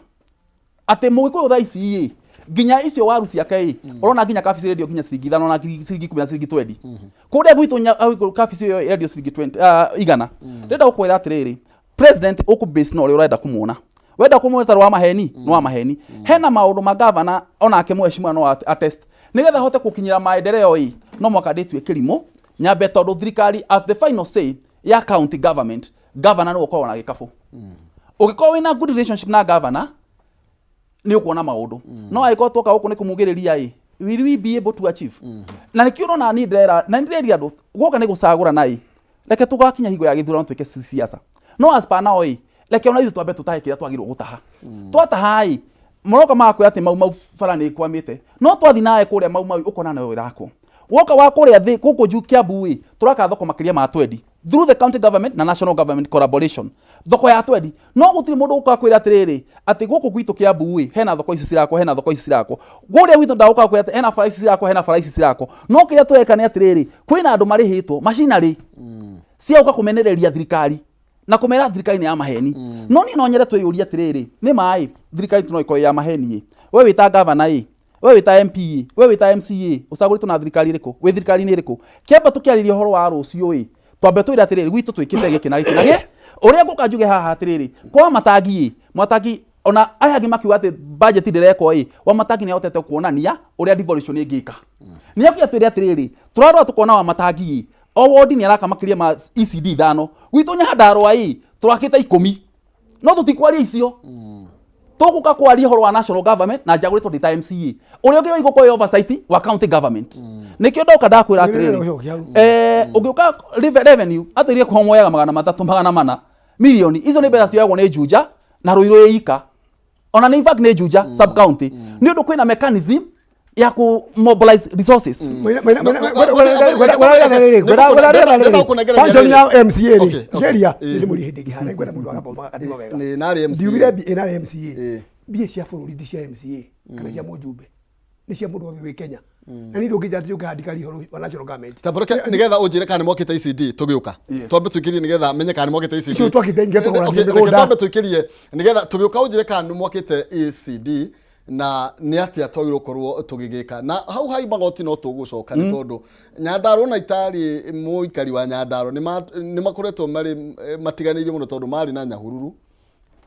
Atĩ mũgĩkũyũ thaa ici ĩ, nginya icio waru ciake ĩ, ũrona nginya kabici ĩrendio nginya ciringi 5 na ciringi 10 na ciringi 20. Kũrĩa gwitũ kabici ĩyo ĩrendio ciringi 20, 100. Ndĩrenda gũkwĩra atĩrĩrĩ, president ũkũ base na ũrĩa ũrenda kũmuona. Wenda kũmuona ta wa maheni, nĩ wa maheni. Hena maũndũ ma governor onake mheshimiwa no attest. Nĩgetha hote gũkinyĩra maendeleo ĩ, no mwaka ndĩtue kĩrimũ, nyambe tondũ thirikari at the final say ya county government, governor nĩwe ũkoragwo na gĩkabũ. Ũngĩkorwo wĩna good relationship na governor, nĩ ũkuona maũndũ. No angĩkorwo twoka gũkũ nĩ kũmugĩrĩria ĩ, will we be able to achieve? Na nĩkĩo ũrona niĩ ndĩrera, na nĩ ndĩreria andũ, guoka nĩ gũcagũra na ĩ, reke tũgakinya hingo ya gĩthurano twĩke siasa. No as per now ĩ, reke ona ithuĩ twambe tũtahe kĩrĩa twagĩrĩirwo gũtaha. Twataha ĩ, mũroka magakwĩra atĩ Mau Mau bara nĩ ĩkwamĩte. No twathiĩ nawe kũrĩa Mau Mau ũkona no ĩrakwo. Woka wa kũrĩa thĩ gũkũ juu Kiambu ĩ, tũraka thoko makĩria ma 20 through the county government na national government collaboration. Thoko ya 20. No gũtirĩ mũndũ ũkaga kwĩra atĩrĩrĩ, atĩ gũkũ gwitũ Kiambu ĩ, hena thoko ici cirakwo, hena thoko ici cirakwo. Kũrĩa gwitũ ndagũka kwĩra atĩ hena bara ici cirakwo, hena bara ici cirakwo. No kĩrĩa tũreka nĩ atĩrĩrĩ, kwĩna andũ marĩhĩtwo macinarĩ cia gũka kũmenereria thirikari na kũmera thirikari nĩ ya maheni. No niĩ no nyende twĩyũrie atĩrĩrĩ, nĩ ma ĩ, thirikari no ĩkorwo ya maheni ĩ. We wĩ ta governor ĩ, we wĩ ta MP ĩ, we wĩ ta MCA, ũcagũrĩtwo na thirikari ĩrĩkũ? Wĩ thirikari-inĩ ĩrĩkũ? Kĩamba tũkĩarĩria ũhoro wa rũciũ ĩ, twambe twĩre atĩrĩrĩ, gwitũ twĩkĩte gĩkĩ na gĩkĩ na gĩkĩ. Ũrĩa ngũka njuge haha atĩrĩrĩ, kwa Matangi ĩ, Matangi Ona aya angĩ makiuga atĩ budget ndĩrekwo ĩ, Wamatangi nĩ ahotete kuonania ũrĩa devolution ĩngĩka. Nĩ akuga atwĩre atĩrĩrĩ, tũrarora tũkona Wamatangi ĩ, o wodi nĩ araka makĩria ma ECD 5. Gwitũ Nyandarua ĩ, tũrakĩte 10. No tũtikwaria icio. Tũgũka kwaria ũhoro wa national government na njagũrĩtwo ndĩ ta MCA. Ũrĩa ũngĩ waigwo kwa oversight wa county government. Nĩkĩo ndoka ndakwĩra atĩrĩrĩ, ũngĩũka revenue atwĩrire kwa moyaga 300 400 milioni. Icio nĩ mbeca cioyagwo nĩ Juja na Ruiru ĩika. Ona nĩ in fact nĩ Juja sub county. Nĩ ũndũ kwĩna mechanism ya ku mobilize resources. Function ya MCA rĩ, ngeria ndĩmũrie hĩndĩ ĩngĩ harĩa ngwenda mũndũ agathoma akaigua wega. Nĩ narĩ MCA. Ndiugire ĩ narĩ MCA. Mbia cia bũrũri ti cia MCA kana cia mũjumbe, nĩ cia mũndũ wothe wĩ Kenya. Na niĩ ndũngĩnjĩra atĩ njũke handikari ũhoro wa national government. Tambũrũke nĩgetha ũnjĩre kana nĩ mwakĩte ECD tũgĩũka. Twambe tũikĩrie nĩgetha menye kana nĩ mwakĩte ECD. Icio twakĩte ingĩ tũgũra Okay, mĩgũnda. reke twambe tũikĩrie nĩgetha tũgĩũka ũnjĩre kana nĩ mwakĩte ECD na nĩ atĩa twagĩrĩirwo gũkorwo tũgĩgĩka. Na hau hai magoti no tũgũcoka nĩ tondũ Nyandarua na itarĩ mũikari wa Nyandarua nĩ makoretwo marĩ matiganĩirio mũno tondũ marĩ na Nyahururu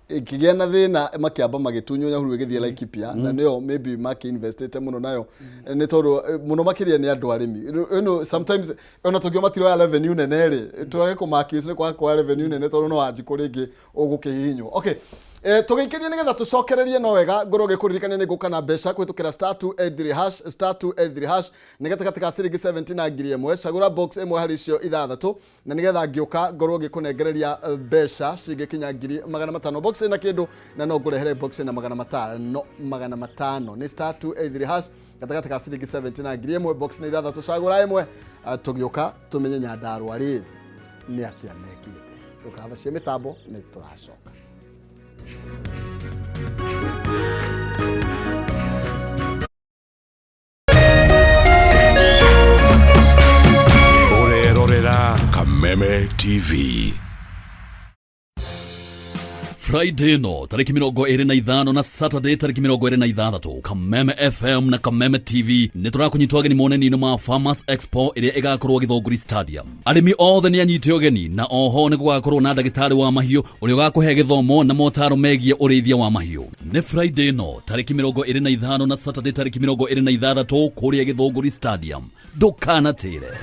ĩkĩgĩa na thĩna makĩamba magĩtunywo Nyahururu ĩgĩthiĩ Laikipia na nĩyo maybe makĩinvestĩte mũno nayo nĩ tondũ mũno makĩria nĩ andũ arĩmi. You know, sometimes ona tũngiuga matiroya revenue nene rĩ, twage kũmakis nĩ kwaga kuoya revenue nene tondũ no Wanjikũ rĩngĩ ũgũkĩhihinywo. Okay. Tũgĩikĩrie nĩgetha tũcokererie no wega ngorwo ngĩkũririkania nĩ ngũka na mbeca kũhĩtũkĩra star 283 hash, star 283 hash nĩ gatagatĩ ka ciringi 70 na 1000. Cagũra box ĩmwe harĩ icio ithathatũ na nĩgetha ngĩũka ngorwo ngĩkũnengereria mbeca cingĩkinya 500,000. Box ĩna kĩndũ na no ngũrehere box ĩna 500, 500. Nĩ star 283 hash gatagatĩ ka ciringi 70 na 1000, box nĩ ithathatũ, cagũra ĩmwe. Tũgĩũka tũmenye Nyandarua rĩ nĩ atĩa mekĩte. Tũkabacie mĩtambo nĩ tũracoka. Ũrerorera Kameme TV. Friday no tariki 25 na Saturday tariki 26, Kameme FM na Kameme TV nĩ tũrakũnyita ũgeni monanio-inĩ ma Farmers Expo ĩrĩa ĩgakorwo Gĩthũngũri Stadium. Arĩmi othe nĩ anyite ũgeni na oho nĩ gũgakorwo na ndagĩtarĩ wa mahiũ ũrĩa ũgakũhe gĩthomo na motaro megiĩ ũrĩithia wa mahiũ. Nĩ Friday no tariki 25 na Saturday tariki 26 kũrĩa Gĩthũngũri Stadium. Ndũkanatĩre.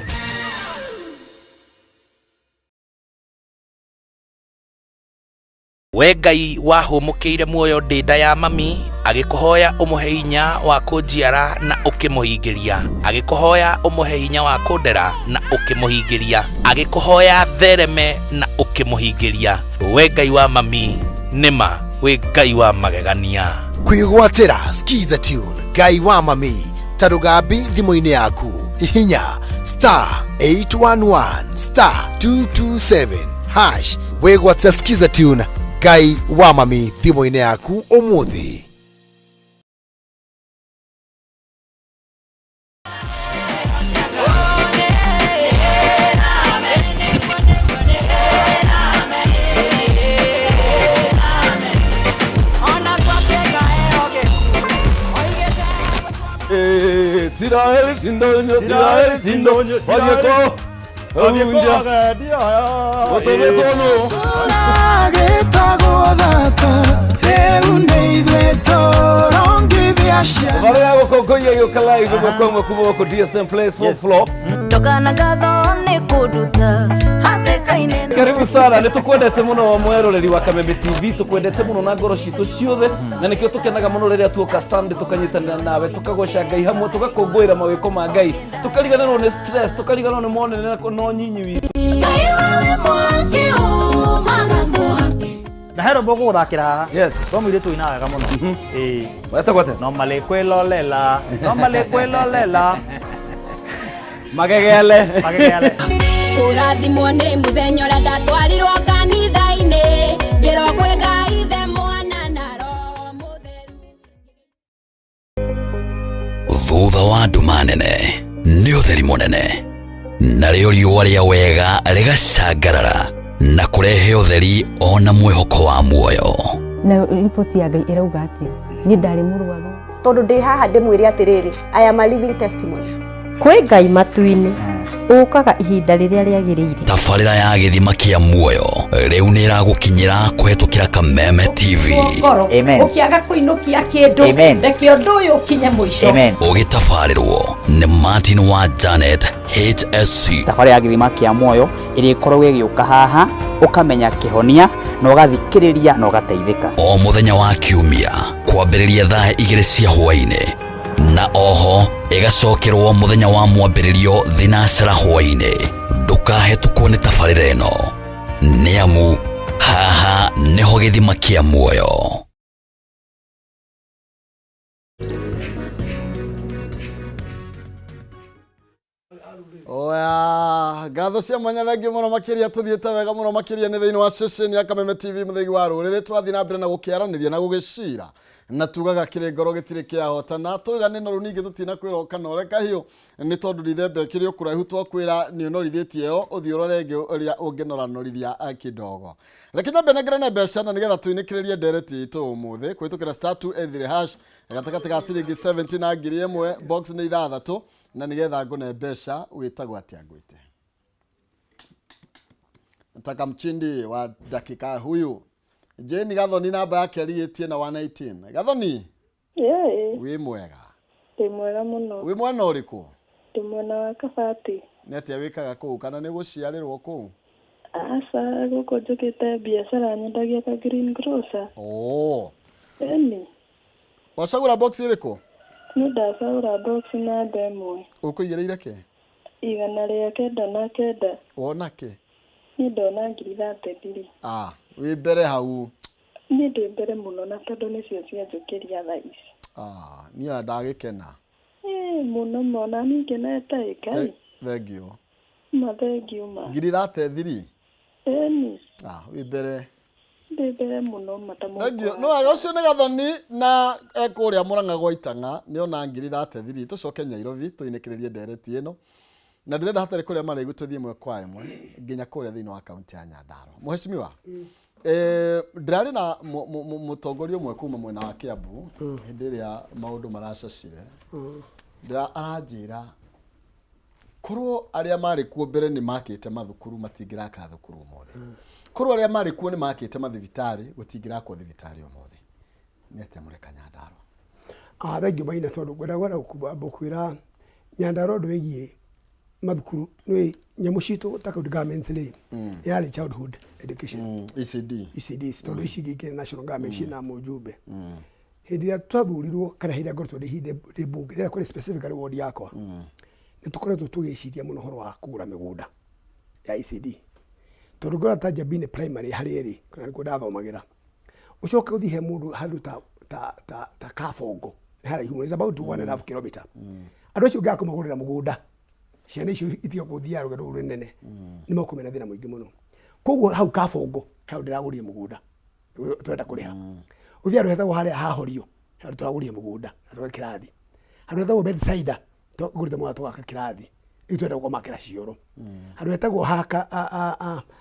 We Ngai wahũmũkĩire muoyo ndĩ nda ya mami, agĩkũhoya ũmũhe hinya wa kũnjiara na ũkĩmũhingĩria, agĩkũhoya ũmũhe hinya wa kũndera na ũkĩmũhingĩria, agĩkũhoya thereme na ũkĩmũhingĩria. We Ngai wa mami, nĩma wĩ Ngai wa magegania. Kwĩgwatĩra Skiza Tune Ngai wa mami ta rũgambi thimũ-inĩ yaku, hihinya star 811 star 227 hash wĩgwatĩra Skiza Tune Ngai wa mami thimũ-inĩ yaku ũmũthĩ. Siraeli sindonyo, Siraeli sindonyo, Wadieko, Unja, Otobeto. Tũragĩtagwo thata, rĩu nĩ ithuĩ tũrongithia ciana. Barĩa gũkũngũiya gĩũka live ĩmwe kwa ĩmwe kuma gũkũ DSM Place fourth floor. Ndogana ngatho nĩ kũnduta hatĩka-inĩ. Karibu sana, nĩ tũkwendete mũno mweroreri wa Kameme TV, tũkwendete mũno na ngoro citũ ciothe, na nĩkĩo tũkenaga mũno rĩrĩa tuoka Sunday tũkanyitanĩra nawe, tũkagoca Ngai hamwe, tũgakũngũĩra mawĩko ma Ngai, tũkariganĩrwo nĩ stress, tũkariganĩrwo nĩ monene na nyinyi witũ. Ngai wewe mwaki umaga mwaki. Na he rwĩmbo ngũgũthakĩra haha. Yes. Rwa mũirĩtu ũinaga wega mũno. Ĩĩ. Wetagwo atĩa? Normally kwĩlolela, normally kwĩlolela. Magegele. Magegele. Kũrathimwo nĩ mũthenya ũrĩa ndatwarirwo kanitha-inĩ, ngĩrwo kwĩ Ngai Ithe, Mwana na Roho Mũtheru. Thutha wa nduma nene nĩ ũtheri mũnene, narĩo riũa rĩa wega rĩgacangarara na kũrehe ũtheri ona mwĩhoko wa muoyo. Na riboti ya Ngai ĩrauga atĩa? Niĩ ndarĩ mũrwaru. Tondũ ndĩ haha ndĩmwĩre atĩrĩrĩ, I am a living testimony. Kwĩ Ngai matu-inĩ Ũkaga ihinda rĩrĩa rĩagĩrĩire. Tabarĩra ya gĩthima kĩa muoyo rĩu nĩ ĩragũkinyĩra kũhetũkĩra Kameme TV. Ngoro ũkĩaga kũinũkia kĩndũ Amen. reke ũndũ ũyũ ũkinye mũico Ũgĩtabarĩrwo nĩ Martin wa Janet HSC. Thabarĩ ya gĩthima kĩa muoyo ĩrĩa ĩkoragwo ĩgĩũka haha ũkamenya kĩhonia na ũgathikĩrĩria na ũgateithĩka. O mũthenya wa kiumia kwambĩrĩria thaa 2 cia hwaĩ-inĩ na oho ĩgacokerwo mũthenya wa mwambĩrĩrio thinacara hwaĩ-inĩ. Ndũkahetũkwo nĩ tabarĩra ĩno nĩ amu haha nĩho gĩthima kĩa muoyo. Oya, ngatho cia mwanya thengiũ mũno makĩria tũthiĩte wega mũno makĩria nĩ thĩinĩ wa ceceni ya Kameme TV mũthĩgi wa rũrĩrĩ. Twathiĩ na mbere na gũkĩaranĩria na gũgĩcira na tugaga kĩrĩ ngoro gĩtirĩ kĩahotana. Tuiga nĩ noru ningĩ tũtina kwĩra ũkanore kahiũ nĩ tondũ ndithemba ĩkĩrĩ o kũraihu. Twakwĩra nĩ ũnorithĩtie yo ũthiĩ ũrore ĩngĩ ũrĩa ũngĩnoranorithia kidogo. Reke nyambe nengerane mbeca na nĩgetha tũinĩkĩrĩrie ndereti itũ ũmũthĩ kũhĩtũkĩra star 283 hash gatagatĩ ga ciringi 70 na 1000, box nĩ ithathatũ, na nĩgetha ngũne mbeca. Wĩtagwo atĩa ngwĩte? Nataka mchindi wa dakika huyu. Jane Gathoni, namba yake arigĩtie na 118. Gathoni, Ĩĩ, wĩ mwega? Ndĩ mwega mũno. Wĩ mwena ũrĩkũ? Ndĩ mwena wa Kabati. Nĩ atĩa wĩkaga kũu kana nĩ gũciarĩrwo kũu? Aca, gũkũ njũkĩte biacara, nyendagia ka green grocer. Oh. Ĩni, wacagũra box ĩrĩkũ? Nĩ ndacagũra box namba 1. Ũkũigĩrĩire kĩ? 199. Wona kĩ? Niĩ ndona 33,000. Ah, wĩ mbere hau. Niĩ ndĩ mbere mũno na tondũ nĩcio cianjũkĩria thaa ici. Ah, niĩ ndagĩkena. Ĩĩ, mũno ma, ona niĩ ngenete ĩ Ngai. Thengiũ. Ma thengiũ ma. 33,000. Ĩni, Ah, wĩ mbere. Ndĩ mbere mũno ma ta Thengiũ. mũhuko No wa wega ũcio nĩ Gathoni na ekũrĩa Mũrang'a gwa Itang'a nĩ ona 33,000. Tũcoke Nyairobi tũinĩkĩrĩrie ndereti ĩno na ndĩrenda hatarĩ kũrĩa marĩgu tũthiĩ ĩmwe kwa ĩmwe nginya kũrĩa thĩinĩ wa kaunti ya Nyandarua. Mheshimiwa, ndĩrarĩ na mũtongoria ũmwe kuma mwena wa Kiambu hĩndĩ ĩrĩa maũndũ maracacire. Ndĩra aranjĩra korwo arĩa marĩ kuo mbere nĩ makĩte mathukuru matingĩraka thukuru ũmũthĩ, korwo arĩa marĩ kuo nĩ makĩte mathibitarĩ gũtingĩrakwo thibitarĩ ũmũthĩ. Nĩ atĩa mũreka Nyandarua? Ah, thengiũ Maina, tondũ ngwenda kwenda gũkwĩra Nyandarua ũndũ wĩgiĩ mathukuru. Nĩ nyamũ citũ ta county governments rĩ, yarĩ childhood education. ECD. ECDs, tondũ ici ingĩ ikĩrĩ national government ciĩna mũjumbe. Hĩndĩ ĩrĩa twathurirwo kana hĩndĩ ĩrĩa ngoretwo ndĩ ndĩ mbunge, rĩrĩa kũrĩ specifically ward yakwa, nĩ tũkoretwo tũgĩciria mũno ũhoro wa kũgũra mĩgũnda ya ECD, tondũ ngorora ta Njambini Primary harĩa ĩrĩ kana nĩkuo ndathomagĩra, ũcoke ũthiĩ he mũndũ handũ ta ta ta ta Kabongo nĩ haraihu mũno, it's about 1.5 kilometer. Andũ acio ũngĩaga kũmagũrĩra mũgũnda ciana icio itige gũthiaga rũgendo rũu rũnene, nĩ mekũmenya thĩna mũingĩ mũno. Koguo hau Kabongo hau ndĩragũrire mũgũnda tũrenda kũrĩha. Ũthiĩ handũ hetagwo harĩa hahorio, handũ tũragũrire mũgũnda na twaka kĩrathi. Handũ hetagwo Bethsaida tũgũrĩte mũgũnda tũgaka kĩrathi, rĩu tũrenda kũmakĩra cioro. Handũ hetagwo haka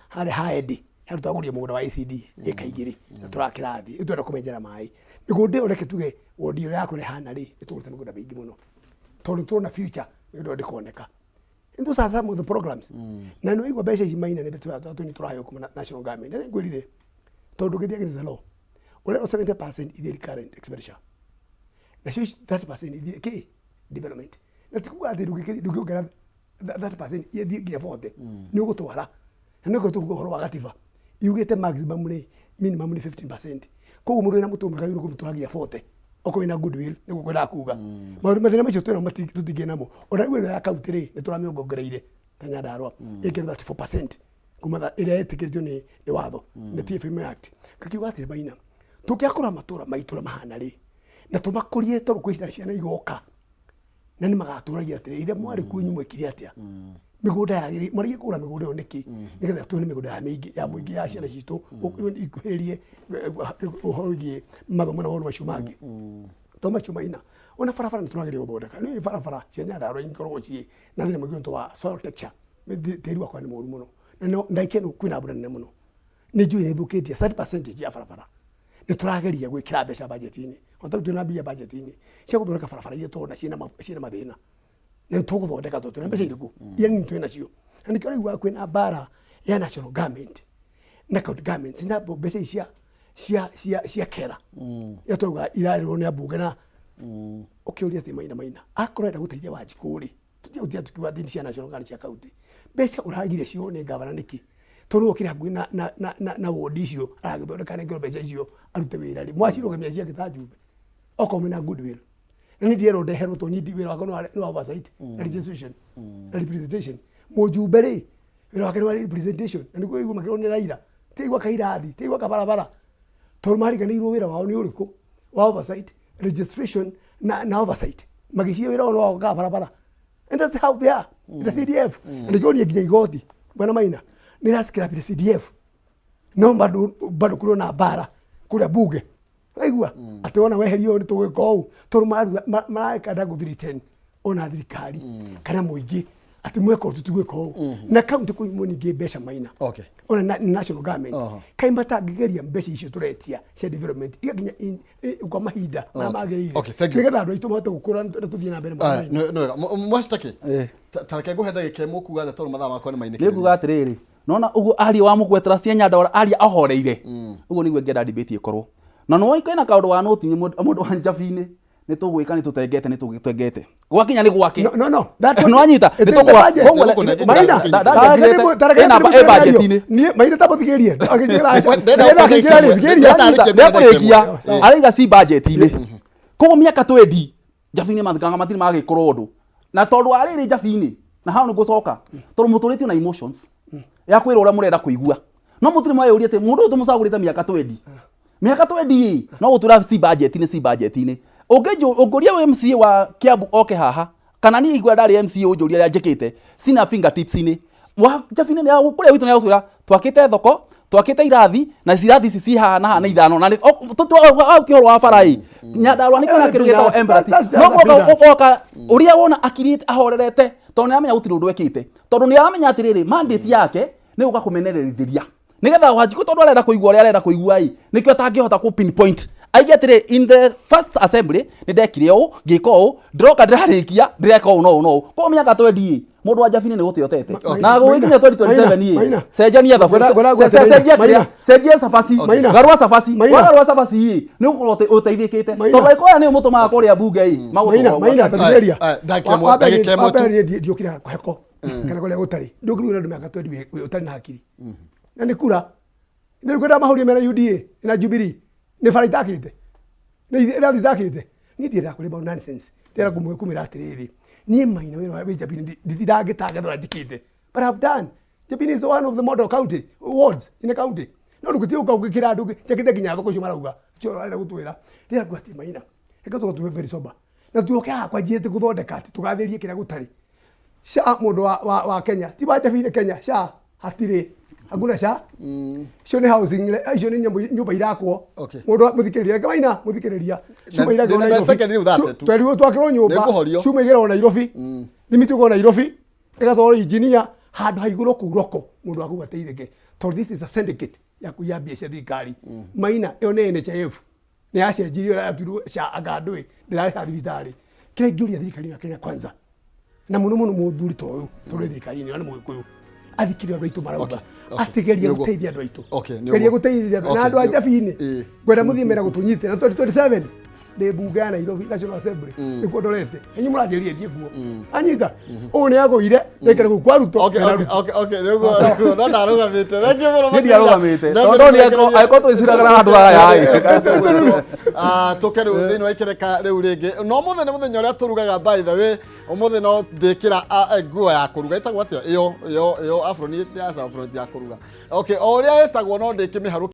harĩa ha Eddie, handũ twagũrire mũgũnda wa ECD ĩka 2 na tũraka kĩrathi, rĩu tũrenda kũmenjera maĩ mĩgũnda ĩyo. Reke tuge wodi ĩyo yakwa ĩhana rĩ, nĩ tũgũrĩte mĩgũnda mĩingĩ mũno tondũ tũrona future mĩgũnda ĩyo ndĩkoneka. And those are some of the programs. Na nĩ waigua mbeca ici Maina nĩ tũraheo tũraheo kuma national government. Na nĩ ngwĩrire tondũ ũngĩthiĩ against the law, ũrerwo 70% ithiĩ recurrent expenditure, nacio ici 30% ithiĩ kĩ development. Na ti kuga atĩ ndũngĩongerera 30% ithiĩ nginya 40, nĩ ũgũtwara na nĩkĩo tũkuga ũhoro wa gatiba yugĩte maximum rĩ, minimum nĩ 15%. Koguo mũndũ wĩna mũtwe mwega yurũ kũmũtwara nginya 40 okorwo wĩna goodwill, nĩguo kwendaga kuga maũndũ mathĩna macio twĩnamo tũtingĩ namo. Ona rĩu ĩno ya kaunti rĩ, nĩ tũramĩongongereire ta Nyandarua ĩkĩrwo 34% kuma ĩrĩa ĩtĩkĩrĩtio nĩ watho nĩ PFM Act. Ngakiuga atĩrĩ Maina, tũngĩakũra matũra maitũ ũrĩa mahana rĩ, na tũmakũrie, tondũ kwĩ ciana igoka na nĩ magatũragia atĩrĩ, rĩrĩa mwarĩ kuo inyuĩ mwekire atĩa? Mĩgũnda yagĩrĩ mwarigie kũgũra mĩgũnda ĩyo nĩkĩ? Nĩgetha tuone mĩgũnda ya mĩingĩ ya mũingĩ ya ciana citũ ikuhĩrĩrie ũhoro wĩgiĩ mathomo na maũndũ macio mangĩ to macio Maina. Ona barabara nĩ tũrageria gũthondeka. Nĩ barabara cia Nyandarua ikoragwo ciĩ na thĩna mũingĩ nĩ wa soil texture. Tĩri wakwa nĩ mũru mũno na no ndagĩka ĩno kwĩna mbura nene mũno, nĩ njũĩ nĩ ĩthũkĩtie certain percentage ya barabara. Nĩ tũrageria gwĩkĩra mbeca budget-inĩ, o ta rĩu twĩna mbia budget-inĩ cia gũthondeka barabara iria tũrona ciĩna mathĩna. Na nĩ tũgũthondeka tondũ twĩna mbeca irĩkũ iria nini twĩ nacio. Na nĩkĩo ũraigua kwĩna mbara ya national government na county government na mbeca ici cia cia cia cia kera iria tũrauga irarĩrwo nĩ ambunge na ũkĩũria atĩ Maina Maina akorwo arenda gũteithia Wanjikũ rĩ, tũtige gũtinda tũkiuga atĩ nĩ cia national kana cia county. Mbeca ũragire cio nĩ gavana nĩkĩ? Tondũ nĩwe ũkĩrĩ hakuhĩ na na na na na ward icio aragĩthondeka anengerwo mbeca icio arute wĩra rĩ, mwacirũgamia ciake ta njumbe okorwo mwĩna goodwill. Na niĩ ndierwo ndeherwo tondũ niĩ wĩra wakwa nĩ wa oversight na registration na representation. Mũjumbe rĩ, wĩra wake nĩ wa representation na nĩguo ũraigua makĩrwo nĩ Raila, ti gwaka irathi, ti gwaka barabara, tondũ mariganĩirwo wĩra wao nĩ ũrĩkũ wa oversight, registration na, na oversight. Magĩciria wĩra wao nĩ wa gwaka barabara. And that's how they are. The CDF. Na nĩkĩo niĩ nginya igoti, Bwana Maina, nĩ racikirabire CDF. No bado bado kũrĩ ona mbara kũrĩa bunge. Waigua? Atĩ wona weherio nĩ tũgwĩka ũũ. Tondũ marekanda gũthiriten ona thirikari kana mũingĩ atĩ mweka ũũ tũtigwĩka ũũ. Na kaunti kũimwo ningĩ mbeca Maina. Ona national government. Kaĩ matangĩgeria mbeca icio tũretia cia development igakinya kwa mahinda marĩa magĩrĩire. Okay, thank you. Nĩgetha andũ aitũ mahote gũkũra na tũthiĩ na mbere. Aya, nĩ wega. Mwacitaki, ta reke ngũhe ndagĩka ĩmwe kuga atĩa tondũ mathaa makwa nĩ mainĩkĩrĩria. Nĩ nguga atĩrĩrĩ, nona ũguo aria wa mũgwetera cia Nyandarua aria ahoreire, ũguo nĩguo ingĩenda debate ĩkorwo. Na nĩ kwĩna kaũndũ wa noti nĩ mũndũ wa Njabinĩ, nĩ tũgwĩka, nĩ tũtengete, nĩ tũtengete gwakinya nĩ gwake. No, no, no. That Nĩ wanyita? It Nĩ is the tũkũga- budget. koguo Maina, ĩna ĩ budget-inĩ. Niĩ Maina ta mũthikĩrie. Akĩnjĩra Ndenda Ndenda akĩnjĩra rĩ, thikĩrĩria. Nĩekũrĩkia araiga ci budget-inĩ, koguo mĩaka 20 Njabinĩ mathikanga matirĩ magĩkũra ũndũ, na tondũ wa rĩrĩ Njabinĩ na hau nĩ ngũcoka tondũ mũtũrĩtio na emotions ya kwĩrwo ũrĩa mũrenda kũigua, no mũtirĩ mweyũria atĩ mũndũ ũyũ tũmũcagũrĩte mĩaka 20, mĩaka 20 ĩ no gũtwĩra ci budget-inĩ, ci budget-inĩ. Ũngĩũria MCA wa Kiambu oke haha, kana niĩ ingĩũria ndarĩ MCA ũnjũrie ũrĩa njĩkĩte cina fingertips-inĩ wa Njabinĩ nĩ kũrĩa gwitũ, nĩ agũtwĩra twakĩte thoko, twakĩte irathi, na irathi ici ci haha na haha na ithano na au ti ũhoro wa bara ĩ Nyandarua nĩ kwĩna kĩndũ gĩtagwo Embassy. No mũhaka ũgoka ũrĩa wona akirĩte ahorerete, tondũ nĩ aramenya gũtirĩ ũndũ ekĩte, tondũ nĩ aramenya atĩrĩrĩ mandate yake nĩ gũka kũmenererithĩria nĩgetha Wanjikũ, tondũ arenda kũigua ũrĩa arenda kũigua ĩ, nĩkĩo atangĩhota kũ pinpoint aige atĩrĩ, in the first assembly nĩ ndekire ũũ, ngĩka ũũ, ndĩroka ndĩrarĩkia ndĩreka ũũ na ũũ na ũũ. Koguo mĩaka 20 ĩ, mũndũ wa Njabinĩ nĩ gũte ũtete na gũgĩkinya 2027 ĩ, Maina. cenjania thabu, cenjia kĩrĩa, cenjia cabaci, garũa cabaci, wagarũa cabaci ĩ, nĩ ũgũkorwo ũteithĩkĩte, tondũ angĩkorwo aya nĩo mũtũmaga kũrĩa bunge ĩ Maina, Maina, magũtũma. tathikĩrĩria. Aya, ndagĩka ĩmwe tu. Wambere niĩ ndiũkire heko kana kũrĩa gũtarĩ. Ndũngĩthuura andũ mĩaka 20 ũtarĩ na hakiri. Na nĩ kura. Nĩ kwenda mahurie mena UDA na Jubilee. Nĩ bara itakĩte. Nĩ irathi itakĩte. Niĩ ndiendaga kũrĩa maũndũ nonsense. Ndĩrenda kũmwĩra atĩrĩrĩ. Niĩ Maina wĩra wa wĩ Njabini ndingĩtangatha ũrĩa njĩkĩte. But I've done. Njabini is one of the model county wards in the county. No ndũgĩthiĩ ũka ũgĩkĩra andũ njakĩte nginya thoko icio marauga. Icio arenda gũtwĩra. Ndĩrenda kuga atĩ Maina. Reke tũkorwo twĩ very sober. Na tuoke haha kwanjia atĩ gũthondeka atĩ tũgathĩrie kĩrĩa gũtarĩ. SHA mũndũ wa Kenya ti wa Njabini Kenya SHA hatirĩ, hakuna SHA. Icio nĩ housing, icio nĩ nyũmba irakwo. Mũndũ mũthikĩrĩria, reke Maina mũthikĩrĩria, cuma irakwo ndĩna Nairobi. second rĩu 30 tu. Twerirwo twakĩrwo nyũmba, Nĩngũhorio. cuma igĩragwo Nairobi, thimiti ũkorwo Nairobi, ĩgatwarwo engineer handũ ha igũrũ kũu roko mũndũ wa kũu ateithĩke, tondũ this is a syndicate ya kũiya mbia cia thirikari. Maina, ĩyo nĩ NHIF nĩ yacenjirio, yatuirwo SHA, anga ndũĩ ndĩrarĩha thibitarĩ. Kĩrĩa ingĩũria thirikari ya Kenya Kwanza, na mũno mũno mũthuri ta ũyũ, tondũ thirikari-inĩ ĩno nĩ mũgĩkũyũ, athikĩrĩria andũ aitũ marauga, atĩgeria gũteithia andũ aitũ, geria gũteithia andũ na andũ a Njabinĩ. Ngwenda mũthiĩ mera gũtũnyitĩra na 2027 ndĩ mbunge ya Nairobi, National Assembly, nĩkuo ndorete. Inyuĩ mũranjĩrire thiĩ kuo, anyita ũũ nĩ agũire ndaikara kũu kwa Ruto. Mena Ruto. No ndarũgamĩte. Thank you mũno. Niĩ ndiarũgamĩte. Tondũ nĩ angĩkorwo tũrĩciraga na andũ aya ĩ. Tũke rĩu thĩinĩ wa ikereka rĩu rĩngĩ, no mũthĩ nĩ mũthenya ũrĩa tũrugaga. By the way, ũmũthĩ no ndĩkĩra nguo ya kũruga, ĩtagwo atĩa ĩyo afro? Nĩ ya afro ya kũruga. Okay, o ũrĩa ĩtagwo, no ndĩkĩmĩharũkia.